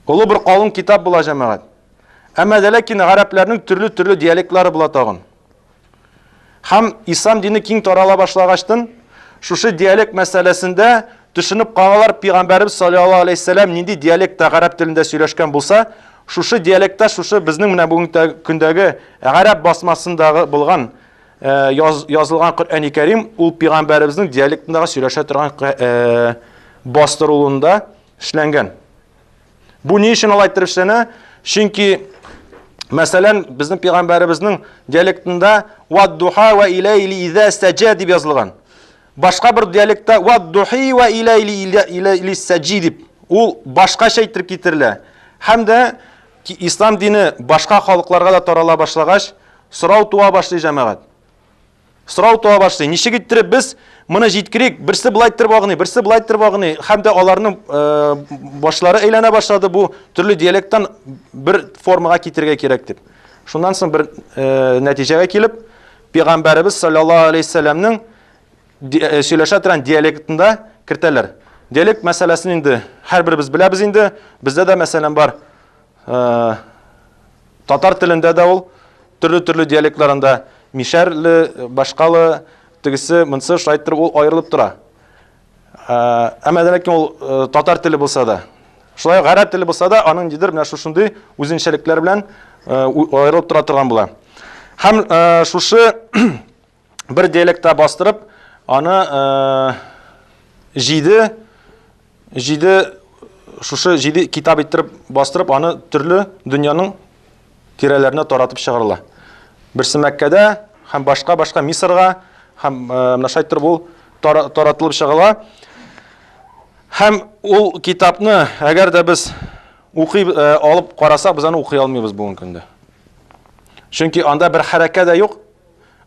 олы бер калын китап була җәмәгать әмма дә ләкин гарәпләрнең төрле төрле диалектлары була тагын Һәм ислам дине киң тарала башлагачтын, шушы диалект мәсьәләсендә төшенеп калалар, пәйгамбәребез саллаллаһу алейһи вәсәлләм нинди диалектта гарәп телендә сөйләшкән булса, шушы диалектта шушы безнең менә бүгенге көндәге гарәп басмасындагы булган э, яз, язылган Коръәни Кәрим ул пәйгамбәребезнең диалектындагы сөйләшә торган э, бастырылуында эшләнгән. Бу ни өчен алай иттереп эшләнә? Чөнки, мәсәлән, безнең пәйгамбәребезнең диалектында вад-духа ва иләйли иза сәҗә дип язылган. Башка бер диалектта вад-духи ва иләйли сәҗи дип, ул башкача иттереп китерелә. Һәм дә ислам дине башка халыкларга да тарала башлагач, сорау туа башлый җәмәгать. Сорау туа башлый. Ничек иттереп без моны җиткерик? Берсе болай иттереп агыный, берсе болай иттереп агыный. Һәм дә аларның башлары әйләнә башлады бу төрле диалекттан бер формага китерергә кирәк дип. Шуннан соң бер нәтиҗәгә килеп, Пәйгамбәребез саллаллаһу алейһи вәсәлләмнең сөйләшә торган диалектында кертәләр. Диалект мәсьәләсен инде һәрберебез беләбез инде. Бездә дә мәсәлән бар. Татар телендә дә ул төрле-төрле диалектларында мишәрле, башкалы, тегесе, монсы шулай иттереп ул аерылып тора. Әмма ләкин ул татар теле булса да, шулай гарәп теле булса да, аның нидер менә шушындый үзенчәлекләр белән аерылып тора торган була. Һәм шушы бер диалектта бастырып, аны җиде җиде шушы җиде китап иттереп бастырып, аны төрле дөньяның тирәләренә таратып чыгарыла. Берсе Мәккәдә һәм башка-башка Мисырга һәм менә шулай иттереп ул таратылып чыгыла. Һәм ул китапны, әгәр дә без укый алып карасак, без аны укый алмыйбыз бүгенге көндә. Чөнки анда бер хәрәкә дә юк,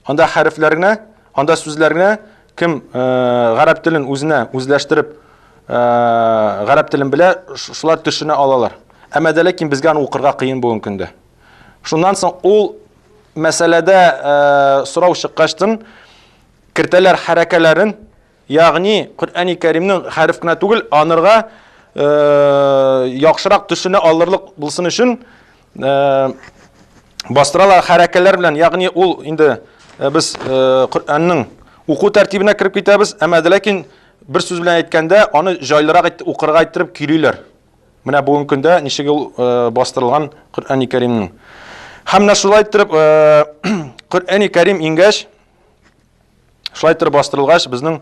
анда хәрефләр генә, анда сүзләр генә. Кем гарәп телен үзенә үзләштереп, гарәп телен белә, шулар төшенә алалар. Әмма дә ләкин безгә аны укырга кыен бүгенге көндә. Шуннан соң ул мәсьәләдә сорау чыккачтын кертәләр хәрәкәләрен, ягъни Коръәни Кәримнең хәреф кенә түгел, анырга яхшырак төшенә алырлык булсын өчен бастыралар хәрәкәләр белән, ягъни ул инде без Коръәннең уку тәртибенә кереп китәбез, әмма дә ләкин бер сүз белән әйткәндә, аны җайлырак укырга иттереп көйлиләр. Менә бүгенге көндә ничек ул бастырылган Коръәни Кәримнең. Һәм менә шулай иттереп Коръәни Кәрим иңгәч, шулай иттереп бастырылгач, безнең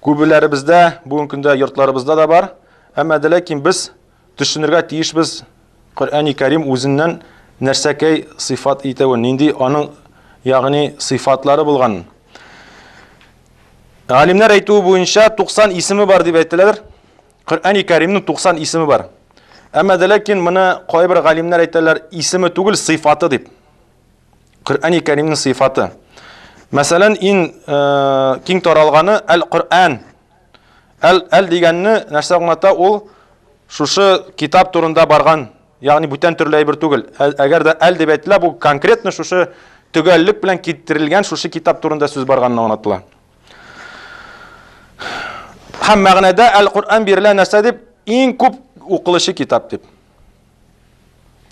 күбеләребездә, бүгенге көндә йортларыбызда да бар. Әмма дә ләкин без төшенергә тиешбез Коръәни Кәрим үзеннән нәрсәкәй сыйфат итәвен, нинди аның ягъни сыйфатлары булганын. Галимнәр әйтүе буенча 90 исеме бар дип әйтәләр. Коръәни Кәримнең 90 исеме бар. Әмма дә ләкин моны кайбер галимнәр әйтәләр, исеме түгел, сыйфаты дип. Коръәни Кәримнең сыйфаты. Мәсәлән, иң э, киң таралганы Әл-Коръән. Әл, әл дигәнне нәрсә аңлата? Ул шушы китап турында барган, ягъни бүтән төрле әйбер түгел. Әгәр дә әл дип әйтелә, бу конкретно шушы төгәллек белән китерелгән шушы китап турында сүз барганын аңлатыла. Һәм мәгънәдә Әл-Коръән бирелә нәрсә дип? Иң күп укылучы китап дип.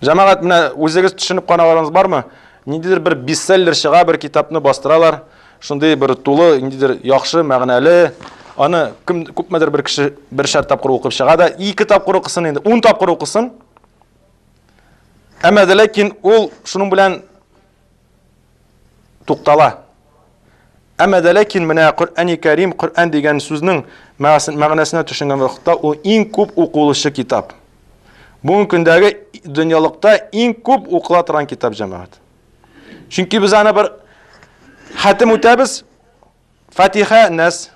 Җәмәгать, менә үзегез төшенеп караганыгыз бармы? Ниндидер бер бестселлер чыга, бер китапны бастыралар. Шундый бер тулы, ниндидер яхшы, мәгънәле. Аны кем күпмедер бер кеше бершәр тапкыр укып чыга да, ике тапкыр укысын инде, ун тапкыр укысын. Әмма дә ләкин ул шуның белән туктала. Әмма дә ләкин менә Коръәни Кәрим, Коръән дигән сүзнең мәгънәсенә төшенгән вакытта ул иң күп укылучы китап. Бүгенге көндәге дөньялыкта иң күп укыла торган китап җәмәгать. Чөнки без аны бер хәтем үтәбез, Фатиха, Нәс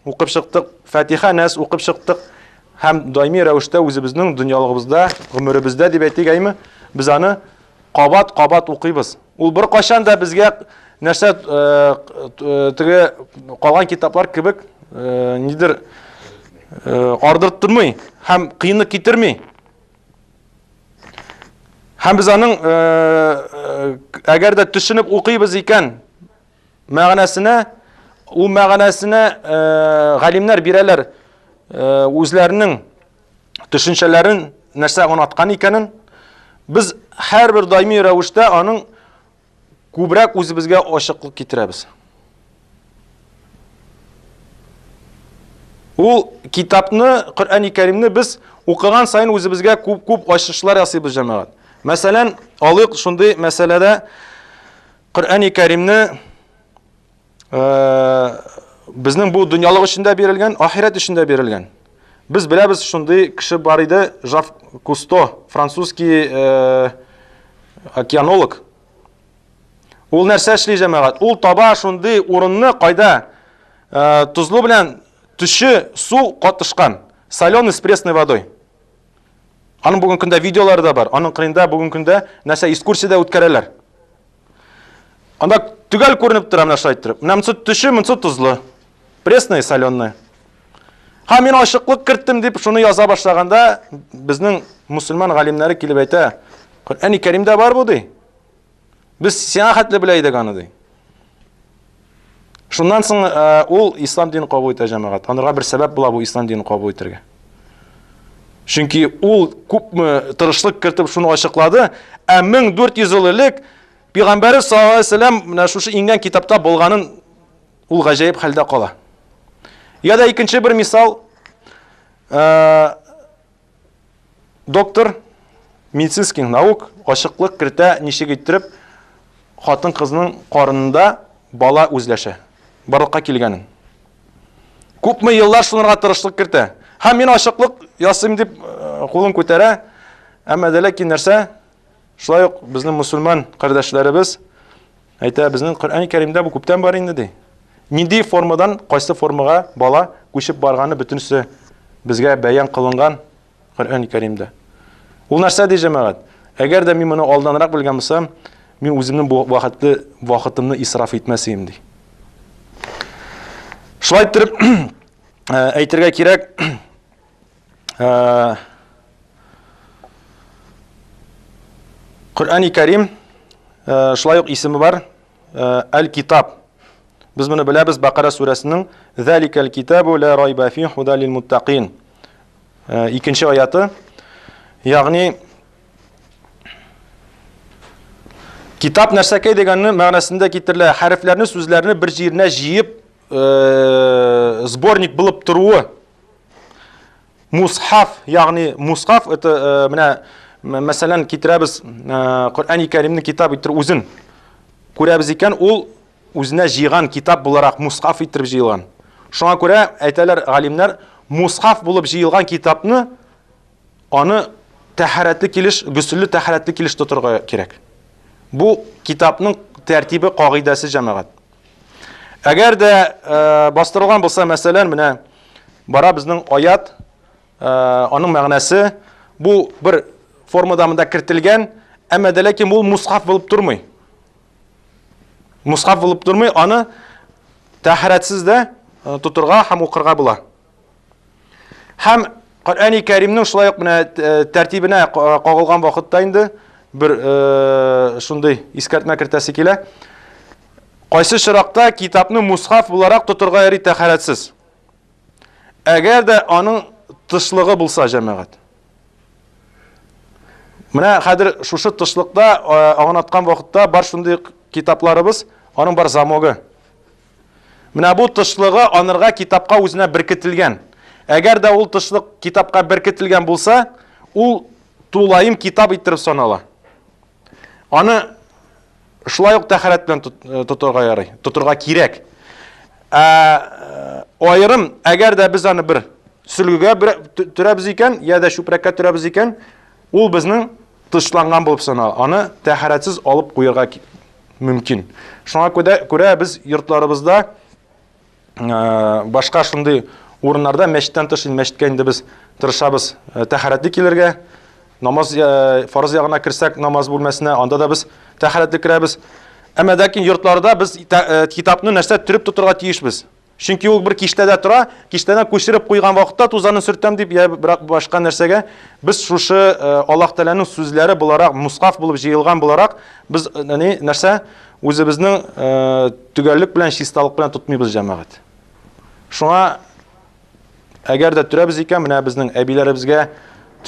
укып чыктык, Фатиха, Нәс укып чыктык һәм даими рәвештә үзебезнең дөньялыгыбызда, гомеребездә дип әйтик, әйме, без аны кабат-кабат укыйбыз. Ул беркайчан да безгә нәрсә э, э, теге калган китаплар кебек э, нидер ардырттырмый һәм кыенлык китерми. Һәм без аның әгәр дә төшенеп укыйбыз икән, мәгънәсенә, ул мәгънәсенә галимнәр бирәләр үзләренең төшенчәләрен нәрсә аңлаткан икәнен, без һәрбер даими рәвештә аның күбрәк үзебезгә ачыклык китерәбез. Ул китапны, Коръәни Кәримне без укыган саен үзебезгә күп-күп ачышлар ясыйбыз, җәмәгать. Мәсәлән, алыйк шундый мәсьәләдә Коръәни Кәримне безнең бу дөньялык өчен дә бирелгән, ахирәт өчен дә бирелгән. Без беләбез, шундый кеше бар иде, Жак Кусто, французский океанолог. Ул нәрсә эшли, җәмәгать? Ул таба шундый урынны, кайда? тозлы белән төче су катышкан, соленый с пресной водой. Аның бүген көндә видеолары да бар. Аның кырында бүген көндә нәрсә экскурсия дә үткәрәләр. Анда төгәл күренеп тора менә шулай иттереп. Менә монысы төче, монысы тозлы. Пресное, соленое. Һәм мин ачыклык керттем дип шуны яза башлаганда безнең мусульман галимнәре килеп әйтә, Коръәни Кәримдә бар бу ди. Без сиңа хәтле белә идек аны ди. Шуннан соң э, ул ислам динен кабул итә җәмәгать. Анырга бер сәбәп була бу ислам динен кабул итәргә. Чөнки ул күпме тырышлык кертеп шуны ачыклады, ә 1400 ел элек Пәйгамбәре саллаллаһу алейһи вәсәлләм менә шушы иңгән китапта булганын ул гаҗәеп хәлдә кала. Я да икенче бер мисал, э, доктор медицинских наук ачыклык кертә, ничек иттереп хатын-кызның карынында бала үзләшә, барлыкка килгәнен. Күпме еллар шунырга тырышлык кертә. Һәм мин ачыклык ясыйм дип э, кулын күтәрә, әмма дә ләкин нәрсә? Шулай ук безнең мусульман кардәшләребез әйтә, безнең Коръән Кәримдә бу күптән бар инде ди. Нинди формадан кайсы формага бала күчеп барганы бөтенесе безгә бәян кылынган Коръән Кәримдә. Ул нәрсә ди җәмәгать? Әгәр дә мин моны алданрак белгән булсам, мин үземнең бу вакытлы вакытымны исраф итмәс идем ди. Шулай иттереп әйтергә кирәк, Коръәни Кәрим шулай ук исеме бар Әл-Китап. Без моны беләбез Бакара сүрәсенең Заликәл китабу ла райба фи худа лил муттакин. Икенче аяты. Ягъни китап нәрсәкәй дигәнне мәгънәсендә китерелә. Хәрефләрне, сүзләрне бер җиренә җыеп, сборник булып торуы. Мусхаф, ягъни мусхаф это э, менә мәсәлән китерәбез э, Коръәни Кәримне китап иттереп үзен күрәбез икән, ул үзенә җыйган китап буларак мусхаф иттереп җыелган. Шуңа күрә әйтәләр галимнәр, мусхаф булып җыелган китапны аны тәһарәтле килеш, гөселле тәһарәтле килеш тотырга кирәк. Бу китапның тәртибе, кагыйдәсе җәмәгать. Әгәр дә э, бастырылган булса, мәсәлән, менә бара безнең аят, э, аның мәгънәсе бу бер формада монда кертелгән, әмма дә ләкин ул мусхаф булып тормый. Мусхаф булып тормый, аны тәһарәтсез дә э, тотырга һәм укырга була. Һәм Коръәни Кәримнең шулай ук менә э, тәртибенә кагылган вакытта инде бер э, шундый искәртмә кертәсе килә. Кайсы чиракта китапны мусхаф буларак тотырга яри тәһарәтсез? Әгәр дә аның тышлыгы булса, җәмәгать. Менә хәзер шушы тышлыкта э, аңлаткан вакытта бар шундый китапларыбыз, аның бар замогы. Менә бу тышлыгы анырга китапка үзенә беркетелгән. Әгәр дә ул тышлык китапка беркетелгән булса, ул тулаем китап иттереп санала. Аны шулай ук тәһарәт белән э, тотырга ярый, тотырга кирәк. Ә э, аерым, әгәр дә без аны бер сөлгегә төрәбез икән, я да чүпрәккә төрәбез икән, ул безнең тышланган булып санала. Аны тәһарәтсез алып куярга мөмкин. Шуңа күрә без йортларыбызда э, башка шундый урыннарда мәчеттән тыш инде мәчеткә инде без тырышабыз э, тәһарәтле килергә. Намаз э, фарыз ягына керсәк, намаз бүлмәсенә, анда да без тәһарәтле керәбез. Әмма ләкин йортларда без китапны нәрсә төреп тотырга тиешбез. Чөнки ул бер киштәдә тора, киштәдән күчереп куйган вакытта тузанын сөртәм дип, я башка нәрсәгә, без шушы э, Аллаһ Тәгаләнең сүзләре буларак, мусхаф булып җыелган буларак, без э, ни нәрсә үзебезнең э, төгәллек белән, чисталык белән тотмыйбыз җәмәгать. Шуңа әгәр дә төрәбез икән, менә безнең әбиләребезгә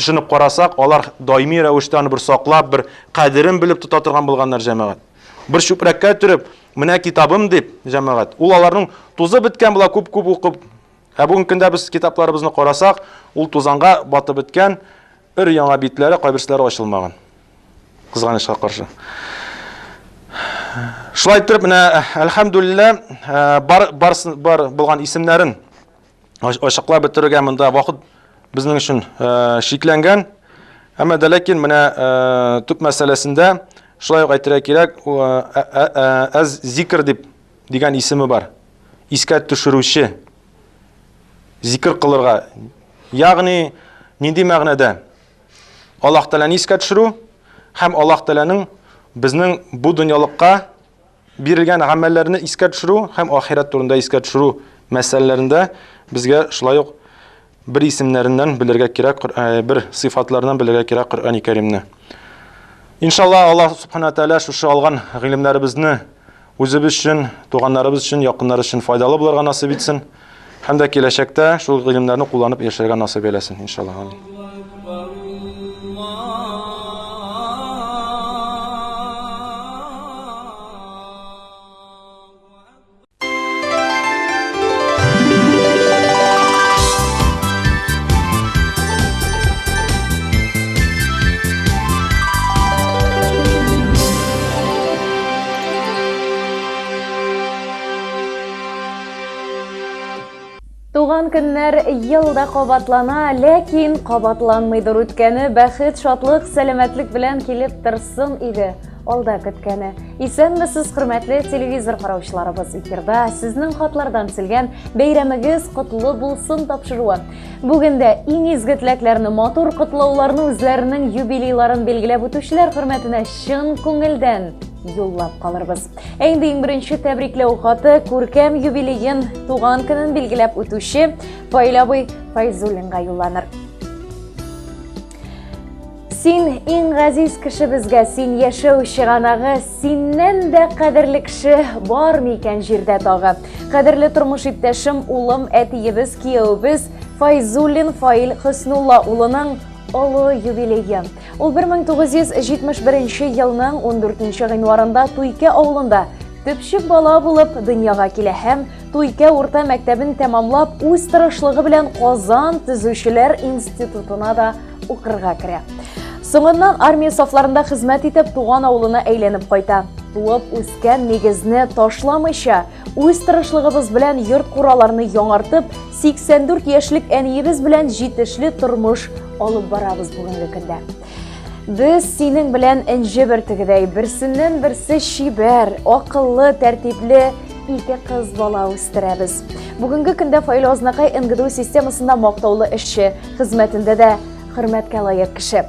төшенеп карасак, алар даими рәвештә аны бер саклап, бер кадерен белеп тота торган булганнар җәмәгать. Бер чүпрәккә төреп, Менә китабым дип, җәмәгать. Ул аларның тузы беткән була күп-күп укып. Ә бүгенге көндә без китапларыбызны карасак, ул тузанга батып беткән, өр яңа битләре кайберселәре ачылмаган. Кызганычка каршы. Шулай итеп, менә әлхәмдүлилләһ, э, бар бар бар булган исемнәрен ачыклап бетерергә монда вакыт безнең өчен э, чикләнгән. Әмма дә ләкин менә э, төп мәсьәләсендә шулай ук әйтергә кирәк, әз зикр дип дигән исеме бар. искә төшерүче зикр кылырга. Ягъни нинди мәгънәдә? Аллаһ Тәгаләне искә төшерү һәм Аллаһ Тәгаләнең безнең бу дөньялыкка бирелгән гамәлләрне искә төшерү һәм ахирәт турында искә төшерү мәсьәләләрендә безгә шулай ук бер исемнәреннән белергә кирәк, э, бер сыйфатларыннан белергә кирәк Коръәни Кәримне. Иншалла Аллаһ Субхана Тәгалә шушы алган гыйлемнәребезне үзебез өчен, туганнарыбыз өчен, якыннар өчен файдалы булырга насыйп итсен. Һәм дә киләчәктә шул гыйлемнәрне кулланып яшәргә насыйп әйләсен, иншалла. Амин. Туган көннәр ел да кабатлана, ләкин кабатланмыйдыр үткәне, бәхет, шатлык, сәламәтлек белән килеп торсын иде алда көткәне. Исәнмесез, хөрмәтле телевизор караучыларыбыз. Эфирда сезнең хатлардан төзелгән бәйрәмегез котлы булсын тапшыруы. Бүген дә иң изге теләкләрне, матур котлауларны үзләренең юбилейларын билгеләп үтүчеләр хөрмәтенә чын күңелдән юллап калырбыз. Ә инде иң беренче тәбрикләү хаты күркәм юбилеен, туган көнен билгеләп үтүче Фаил абый Файзуллинга юлланыр. Син иң газиз кешебезгә, син яшәү чыганагы, синнән дә кадерле кеше бар микән җирдә тагы? Кадерле тормыш иптәшем, улым, әтиебез, кияүебез Файзуллин Фаил Хөснулла улының олы юбилее. Ул 1971 елның 14 гыйнварында Туйкә авылында төпчек бала булып дөньяга килә һәм Туйкә урта мәктәбен тәмамлап, үз тырышлыгы белән Казан төзүчеләр институтына да укырга керә. Соңыннан армия сафларында хезмәт итеп, туган авылына әйләнеп кайта. Туып үскән нигезне ташламыйча, үз тырышлыгыбыз белән йорт-кураларны яңартып, 84 яшьлек әниебез белән җитешле тормыш алып барабыз бүгенге көндә. Без синең белән энҗе бөртегедәй, берсеннән берсе чибәр, акыллы, тәртипле ике кыз бала үстерәбез. Бүгенге көндә Фаил Азнакай НГДУ системасында мактаулы эшче, хезмәтендә дә хөрмәткә лаек кеше.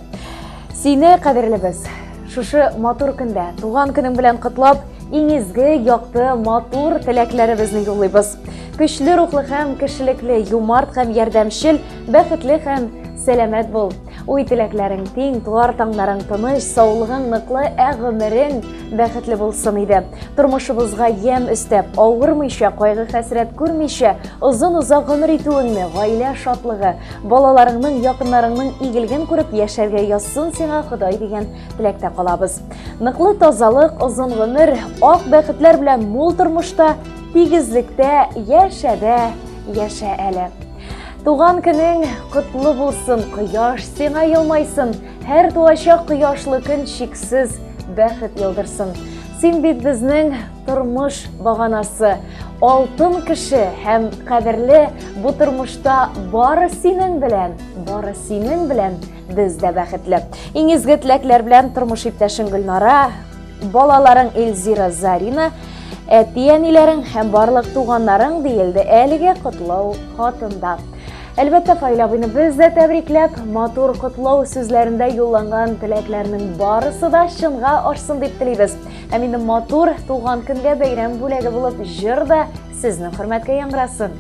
Сине, кадерлебез, шушы матур көндә, туган көнең белән котлап, иң изге, якты, матур теләкләребезне юллыйбыз. Көчле рухлы һәм кешелекле, юмарт һәм ярдәмчел, бәхетле һәм сәламәт бул. Уй теләкләрең тиң, туар таңнарың тыныч, саулыгың ныклы, ә гомерең бәхетле булсын иде. Тормышыбызга ямь өстәп, авырмыйча, кайгы-хәсрәт күрмичә, озын-озак гомер итүеңне, гаилә шатлыгы, балаларыңның, якыннарыңның игелеген күреп яшәргә язсын сиңа Ходай дигән теләктә калабыз. Ныклы тазалык, озын гомер, ак бәхетләр белән мул тормышта, тигезлектә яшә дә яшә әле. Туган көнең котлы булсын, кояш сиңа елмайсын, һәр туачак кояшлы көн чиксез бәхет яудырсын. Син бит безнең тормыш баганасы, алтын кеше һәм кадерле бу тормышта бары синең белән, бары синең белән без дә бәхетле. Иң изге теләкләр белән тормыш иптәшең Гөлнара, балаларың Эльзира, Зарина, әти-әниләрең һәм барлык туганнарың диелде әлеге котлау хатында. Әлбәттә, Фаил абыйны без дә тәбрикләп, матур котлау сүзләрендә юлланган теләкләрнең барысы да чынга ашсын дип телибез. Һәм инде матур туган көнгә бәйрәм бүләге булып җыр да сезнең хөрмәткә яңгырасын.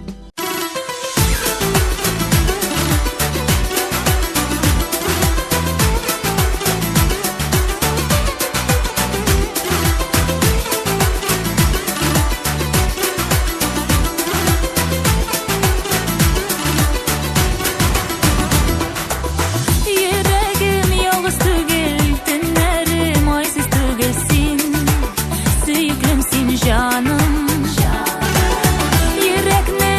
Йөрәгем ялгыз түгел, төннәрем айсыз түгел син, сөеклем син җаным. Йөрәкне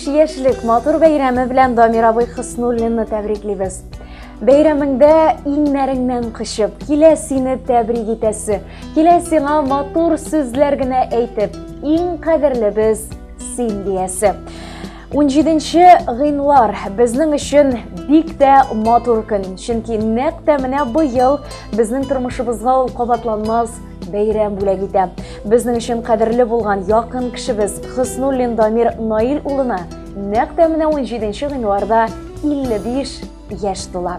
55 яшьлек матур бәйрәме белән Дамир абый Хөснуллинны тәбриклибез. Бәйрәмеңдә иңнәреңнән кочып, килә сине тәбрик итәсе, килә сиңа матур сүзләр генә әйтеп, иң кадерлебез син диясе. 17 гыйнвар безнең өчен бик тә матур көн, чөнки нәкъ тә менә быел безнең тормышыбызга ул кабатланмас бәйрәм бүләк итә. Безнең өчен кадерле булган якын кешебез Хөснуллин Дамир Наил улына нәкъ тә менә 17 гыйнварда 55 яшь тула.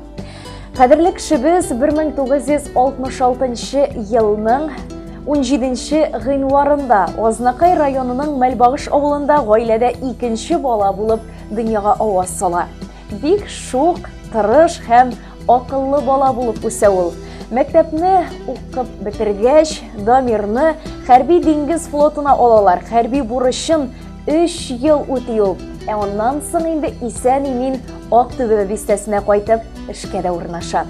Кадерле кешебез 1966 елның 17 гыйнварында Азнакай районының Мәлбагыш авылында гаиләдә икенче бала булып дөньяга аваз сала. Бик шук, тырыш һәм акыллы бала булып үсә ул. Мәктәпне укып бетергәч, Дамирны хәрби диңгез флотына алалар. Хәрби бурычын 3 ел үти ул. Ә аннан соң инде исән-имин Ак Түбә бистәсенә кайтып, эшкә дә урнаша.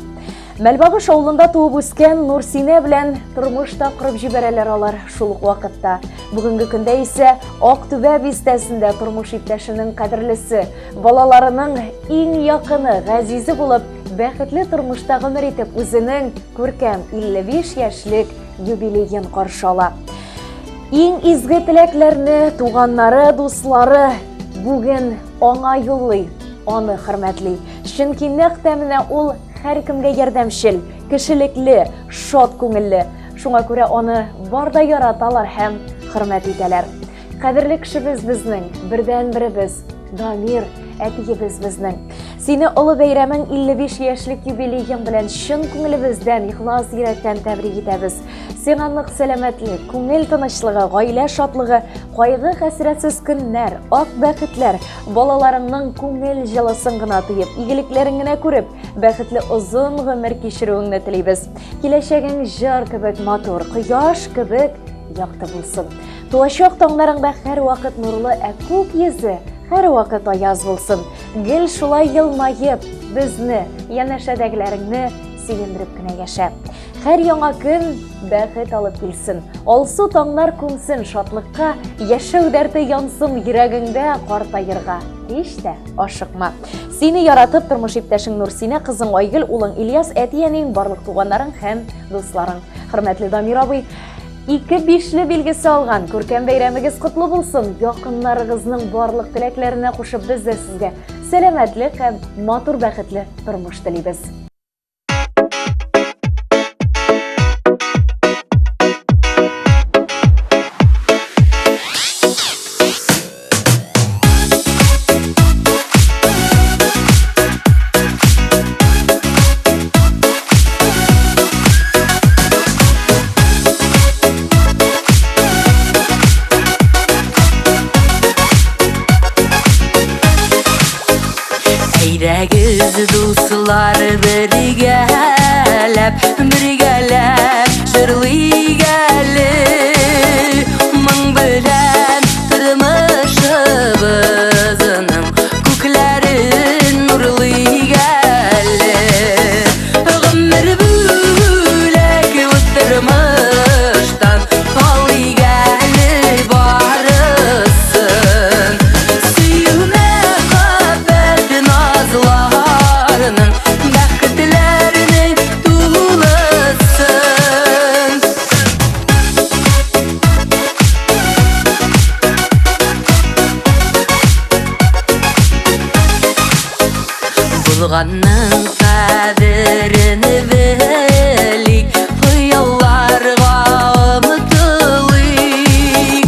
Мәлбагыш авылында туып үскән Нурсинә белән тормыш та корып җибәрәләр алар шул ук вакытта. Бүгенге көндә исә Ак Түбә бистәсендә тормыш иптәшенең кадерлесе, балаларының иң якыны, газизе булып, бәхетле тормышта гомер итеп үзенең күркәм 55 яшьлек юбилеен каршы ала. Иң изге теләкләрне туганнары, дуслары бүген аңа юллый, аны хөрмәтли. Чөнки нәкъ тә менә ул һәркемгә ярдәмчел, кешелекле, шат күңелле. Шуңа күрә аны бар да яраталар һәм хөрмәт итәләр. Кадерле кешебез безнең, бердәнберебез, Дамир, әтиебез безнең. Сине олы бәйрәмең 55 яшьлек юбилеең белән чын күңелебездән, ихлас йөрәктән тәбрик итәбез. Сиңа нык сәламәтлек, күңел тынычлыгы, гаилә шатлыгы, кайгы-хәсрәтсез көннәр, ак бәхетләр, балаларыңның күңел җылысын гына тоеп, игелекләрен генә күреп, бәхетле озын гомер кичерүеңне телибез. Киләчәгең җыр кебек матур, кояш кебек якты булсын. Туачак таңнарыңда һәрвакыт нурлы, ә күк йөзе һәрвакыт аяз булсын. Гел шулай елмаеп, безне, янәшәдәгеләреңне сөендереп кенә яшә. Һәр яңа көн бәхет алып килсен. Алсу таңнар күмсен шатлыкка, яшәү дәрте янсын йөрәгеңдә картаерга. Һич тә ашыкма. Сине яратып тормыш иптәшең Нурсинә, кызың Айгөл, улың Ильяс, әти-әниең, барлык туганнарың һәм дусларың. Хөрмәтле Дамир абый, ике бишле билгесе алган күркәм бәйрәмегез котлы булсын. Якыннарыгызның барлык теләкләренә кушып без дә сезгә сәламәтлек һәм матур бәхетле тормыш телибез. Әйдәгез, дуслар, бергәләп, бергәләп җырлыйк әле. Моң белән тормышыбызның күкләрен нурлыйк әле. Гомер бүләк бу тормыштан алыйк әле барысын. Сөю мәхәббәт назларының бәхетләрнең тулысын. Булганның кадерен белик, хыялларга омтылыйк.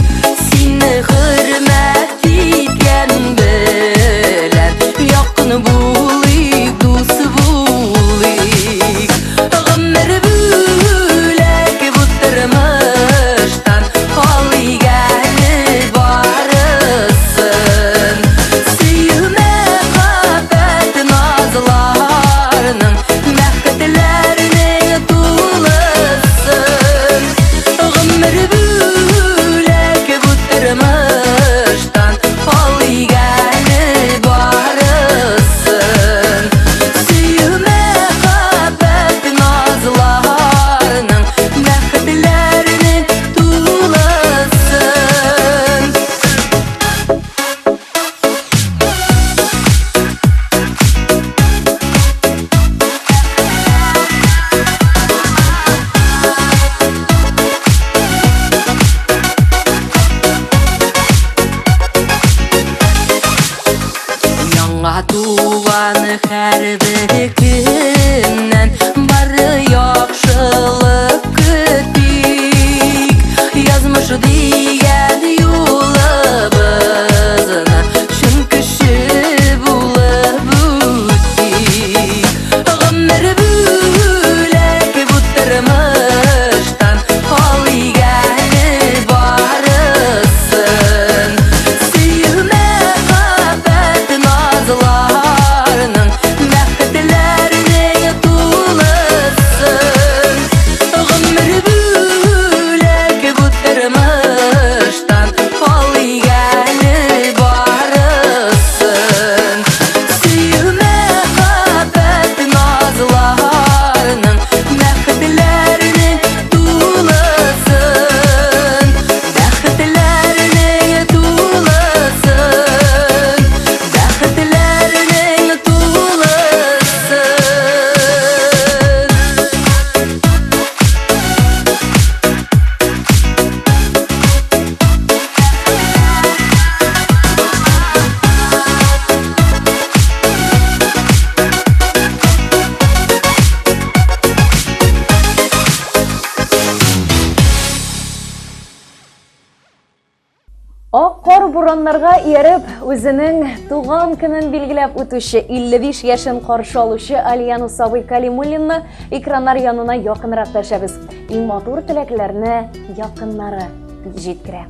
Сине хөрмәт иткән белән якын булыйк, дус булыйк. Гомер бүләк бу тормыштан алыйк әле барысын. Сөю мәхәббәт назларының бәхетләрнең. Туган һәрбер көннән бары яхшылык көтик. Язмыш дигән юлыбызны чын кеше булып үтик. Гомер бүләк бу тормыштан алыйк әле барысын. Сөю, мәхәббәт, назларның, бәхетләрнең тулысын. Гомер бүләк бу тормыштан алыйк әле барысын. Сөю, мәхәббәт, назларның, бәхетләрнең тулысын. Бәхетләрнең тулысын. Бәхетләрнең тулысын. Ак кар бураннарга ияреп, үзенең туган көнен билгеләп үтүче 55 яшен каршы алучы Альян Усабый Калимуллинны экраннар янына якынрак дәшәбез. Иң матур теләкләрне якыннары җиткерә.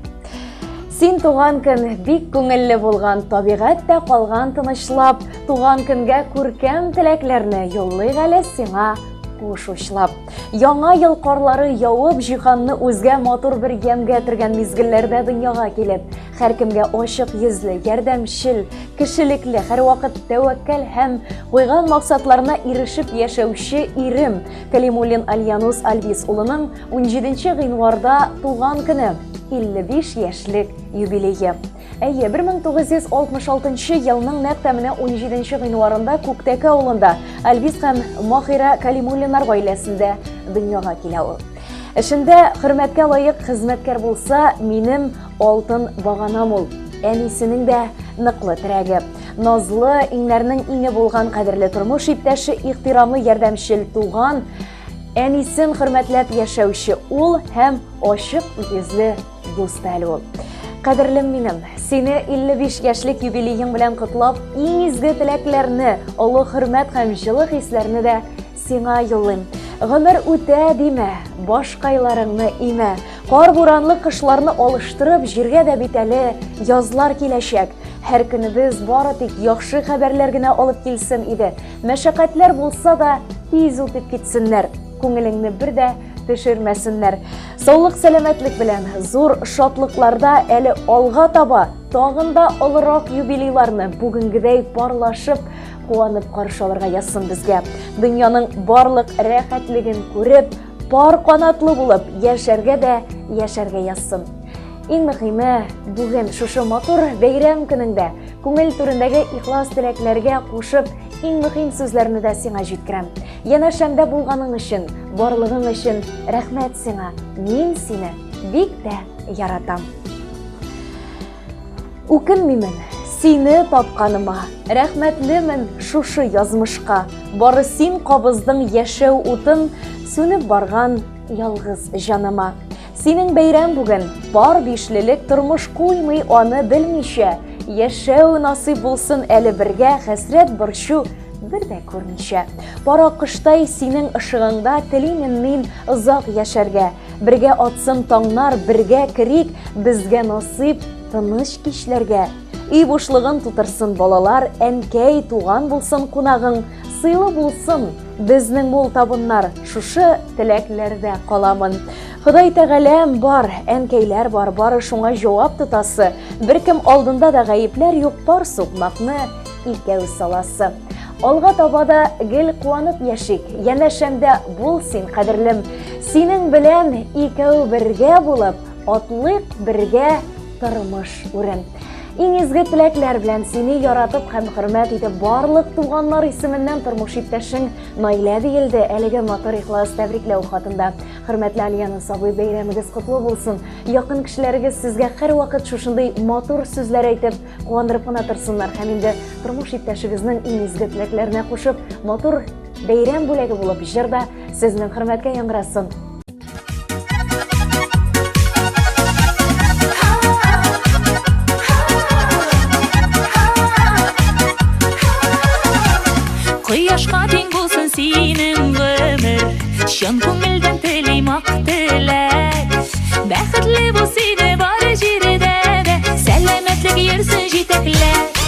Син туган көн бик күңелле булган, табигать тә калган тынычлап, туган көнгә күркәм теләкләрне юллыйк әле сиңа куш учлап. Яңа ел карлары явып, җиһанны үзгә матур бер ямьгә төргән мизгелләрдә дөньяга килеп, һәркемгә ачык йөзле, ярдәмчел, кешелекле, һәрвакыт тәвәккәл һәм куйган максатларына ирешеп яшәүче ирем Калимуллин Альянус Альбис улының 17 гыйнварда туган көне, 55 яшьлек юбилее. Әйе, 1966 елның нәкъ тә менә 17 гыйнварында Күктәке авылында Альбис һәм Махира Калимуллиннар гаиләсендә дөньяга килә ул. Эшендә хөрмәткә лаек хезмәткәр булса, минем алтын баганам ул. Әнисенең дә ныклы терәге. Назлы, иңнәрнең иңе булган кадерле тормыш иптәше, ихтирамлы ярдәмчел туган, әнисен хөрмәтләп яшәүче ул һәм ачык йөзле Дус та әле ул. Кадерлем минем, сине 55 яшьлек юбилеең белән котлап, иң изге теләкләрне, олы хөрмәт һәм җылы хисләрне дә сиңа юллыйм. Гомер үтә димә, башкайларыңны имә. Кар-буранлы кышларны алыштырып, җиргә дә бит әле язлар киләчәк. Һәр көнебез бары тик яхшы хәбәрләр генә алып килсен иде. Мәшәкатьләр булса да, тиз үтеп китсеннәр. Күңелеңне бер дә төшермәсеннәр. Саулык сәламәтлек белән зур шатлыкларда әле алга таба тагын да олырак юбилейларны бүгенгедәй парлашып куанып каршы алырга язсын безгә. Дөньяның барлык рәхәтлеген күреп, пар канатлы булып яшәргә дә яшәргә язсын. Иң мөһиме, бүген шушы матур бәйрәм көнендә күңел түрендәге ихлас теләкләргә кушып, иң мөһим сүзләрне дә сиңа җиткерәм. Янәшәмдә булганың өчен, барлыгың өчен рәхмәт сиңа. Мин сине бик тә яратам. Үкенмимен сине тапканыма, рәхмәтлемен шушы язмышка. Бары син кабыздың яшәү утын, сүнеп барган ялгыз җаныма. Синең бәйрәм бүген, пар бишлелек тормыш куймый аны белмичә. Яшәү насыйп булсын әле бергә, хәсрәт борчу бер дә күрмичә. Пар аккоштай синең ышыгыңда телимен мин озак яшәргә. Бергә атсын таңнар, бергә керик, безгә насыйп тыныч кичләргә. Өй бушлыгын тутырсын балалар, әнкәй, туган булсын кунагың, сыйлы булсын безнең мул табыннар, шушы теләкләрдә каламын. Ходай Тәгаләм бар, әнкәйләр бар, бары шуңа җавап тотасы. Беркем алдында да гаепләр юк, пар сукмакны икәү саласы. Алга таба да гел куанып яшик, янәшәмдә бул син, кадерлем. Синең белән икәү бергә булып, атлыйк бергә тормыш үрен. Иң изге теләкләр белән сине яратып һәм хөрмәт итеп барлык туганнар исеменнән тормыш иптәшең Наилә диелде әлеге матур ихлас тәбрикләү хатында. Хөрмәтле Алия сабый, бәйрәмегез котлы булсын. Якын кешеләрегез сезгә һәрвакыт шушындый матур сүзләр әйтеп, куандырып кына торсыннар һәм инде тормыш иптәшегезнең иң изге теләкләренә кушып, матур бәйрәм бүләге булып җыр да сезнең хөрмәткә яңгырасын. Кояшка тиң булсын синең гомер, чын күңелдән телим ак теләк. Бәхетле бул сине бар җирдә дә, сәламәтлек йөрсен җитәкләп.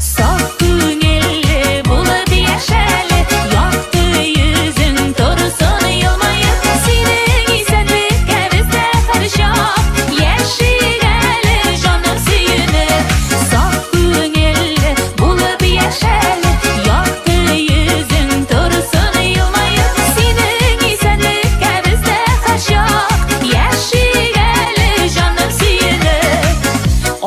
Саф күңелле булып яшәле, якты йөзең торсын елмаеп. Синең исәнлеккә без дә һәрчак яшик әле, җаным сөенеп. Саф күңелле булып яшәле, якты йөзең торсын елмаеп. Синең исәнлеккә без дә һәрчак яшик әле, җаным сөенеп.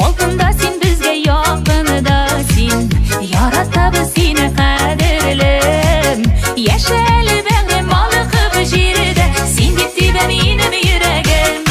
Алтында син безгә якында син, яратабыз сине кадерлем. Яшә әле бәгърем балкып җирдә, син дип тибә минем йөрәгем.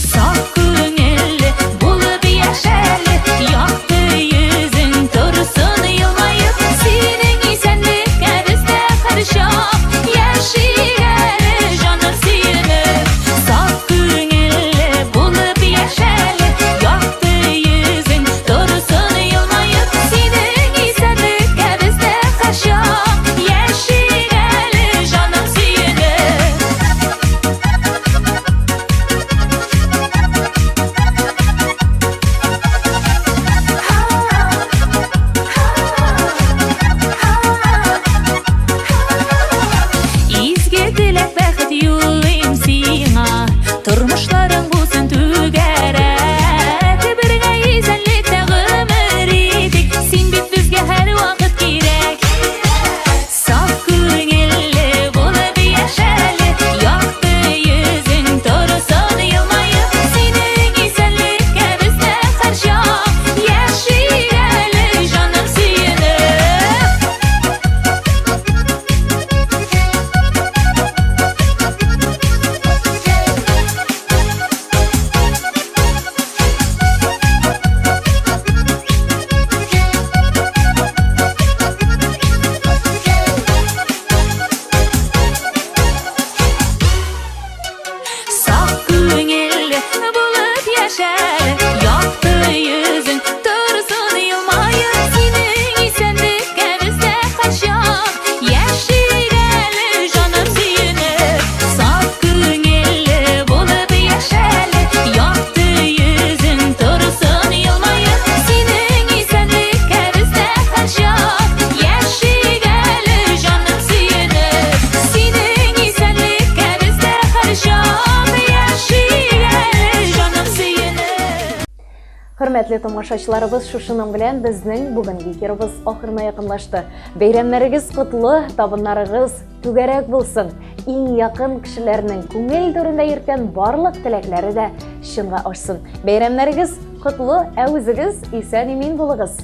Саф күңелле булып яшәле, якты йөзең торсын елмаеп. Синең исәнлеккә без дә һәрчак яшик әле, җаным сөенеп. Саф күңелле булып яшәле, якты йөзең торсын елмаеп. Синең исәнлеккә без дә һәрчак яшик әле, җаным сөенеп. Изге теләк, бәхет юлыйм сиңа, тормышларың булсын түгәрәк. Бергә исәнлектә гомер итик, син бит безгә һәрвакыт кирәк. Саф күңелле булып яшәле, якты йөзең торсын елмаеп. Синең исәнлеккә без дә һәрчак яшик әле, җаным сөенеп. Саф күңелле булып яшәле, якты йөзең торсын елмаеп. Синең исәнлеккә без дә һәрчак яшик әле, җаным сөенеп. Саф күңелле булып яшәле, якты йөзең торсын елмаеп. Синең исәнлеккә без дә һәрчак яшик әле, җаным сөенеп. Синең исәнлеккә без дә һәрчак яшик әле, җаным сөенеп. Хөрмәтле тамашачыларыбыз, шушының белән безнең бүгенге эфирыбыз ахырына якынлашты. Бәйрәмнәрегез котлы, табыннарыгыз түгәрәк булсын. Иң якын кешеләрнең күңел түрендә йөрткән барлык теләкләре дә чынга ашсын. Бәйрәмнәрегез котлы, ә үзегез исән-имин булыгыз.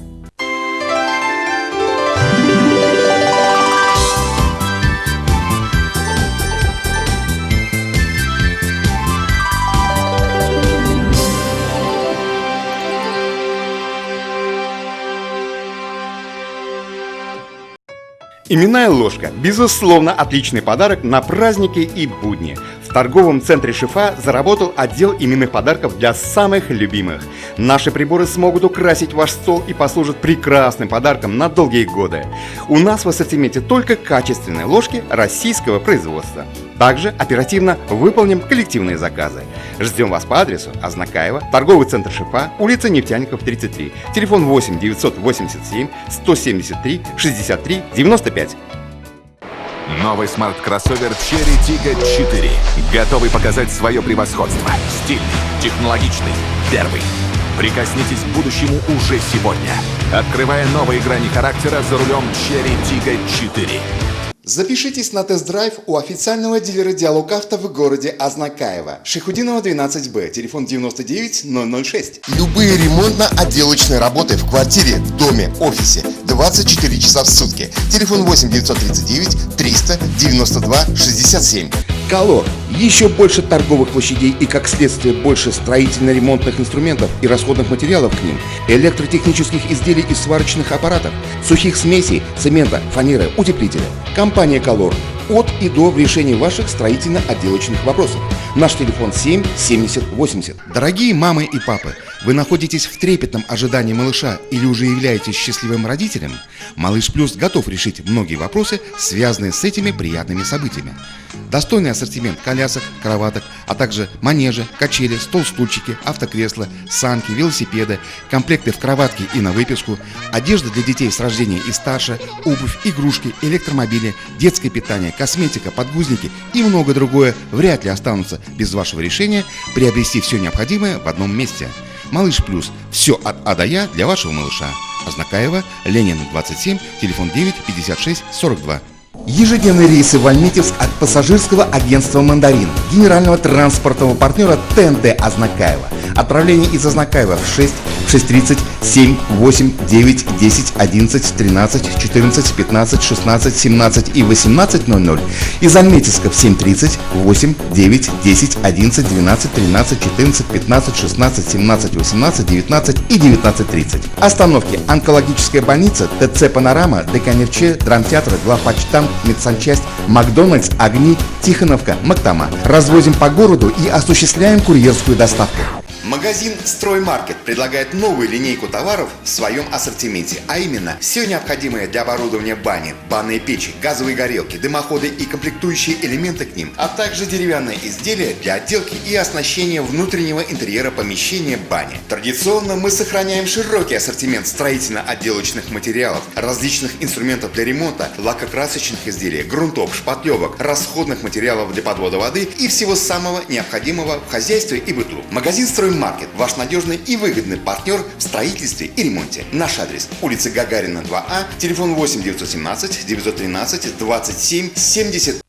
Именная ложка – безусловно, отличный подарок на праздники и будни. В торговом центре «Шифа» заработал отдел именных подарков для самых любимых. Наши приборы смогут украсить ваш стол и послужат прекрасным подарком на долгие годы. У нас в ассортименте только качественные ложки российского производства. Также оперативно выполним коллективные заказы. Ждем вас по адресу Азнакаево, торговый центр «Шифа», улица Нефтяников, 33, телефон 8 987 173 63 95. Новый смарт-кроссовер Chery Tiggo 4. Готовый показать свое превосходство. Стильный, технологичный, первый. Прикоснитесь к будущему уже сегодня. Открывая новые грани характера за рулем Chery Tiggo 4. Запишитесь на тест-драйв у официального дилера «Диалог Авто» в городе Азнакаево. Шайхутдинова, 12Б, телефон 99 006. Любые ремонтно-отделочные работы в квартире, в доме, офисе. 24 часа в сутки. Телефон 8 939 392 67. Колор. Еще больше торговых площадей и, как следствие, больше строительно-ремонтных инструментов и расходных материалов к ним, электротехнических изделий и сварочных аппаратов, сухих смесей, цемента, фанеры, утеплителя. Компания «Колор». От и до в решении ваших строительно-отделочных вопросов. Наш телефон 7 70 80. Дорогие мамы и папы, вы находитесь в трепетном ожидании малыша или уже являетесь счастливым родителем? Малыш Плюс готов решить многие вопросы, связанные с этими приятными событиями. Достойный ассортимент колясок, кроваток, а также манежи, качели, стол-стульчики, автокресла, санки, велосипеды, комплекты в кроватке и на выписку, одежда для детей с рождения и старше, обувь, игрушки, электромобили, детское питание, косметика, подгузники и много другое вряд ли останутся без вашего решения приобрести все необходимое в одном месте. Малыш Плюс. Все от А до Я для вашего малыша. Азнакаево, Ленина, 27, телефон 9 56 42. Ежедневные рейсы в Альметьевск от пассажирского агентства «Мандарин», генерального транспортного партнера ТНТ Азнакаево. Отправление из Азнакаева в 6, 6:30, 7, 8, 9, 10, 11, 13, 14, 15, 16, 17 и 18:00. Из Альметьевска в 7:30, 8, 9, 10, 11, 12, 13, 14, 15, 16, 17, 18, 19 и 19:30. Остановки: онкологическая больница, ТЦ «Панорама», ДК «Нефче», драмтеатр, главпочтамт, медсанчасть, Макдональдс, Огни, Тихоновка, Мактама. Развозим по городу и осуществляем курьерскую доставку. Магазин «Строймаркет» предлагает новую линейку товаров в своем ассортименте, а именно все необходимое для оборудования бани, банные печи, газовые горелки, дымоходы и комплектующие элементы к ним, а также деревянные изделия для отделки и оснащения внутреннего интерьера помещения бани. Традиционно мы сохраняем широкий ассортимент строительно-отделочных материалов, различных инструментов для ремонта, лакокрасочных изделий, грунтов, шпатлевок, расходных материалов для подвода воды и всего самого необходимого в хозяйстве и быту. Магазин «Строймаркет» – ваш надежный и выгодный партнер в строительстве и ремонте. Наш адрес: улица Гагарина, 2А, телефон 8 917 913 27 70.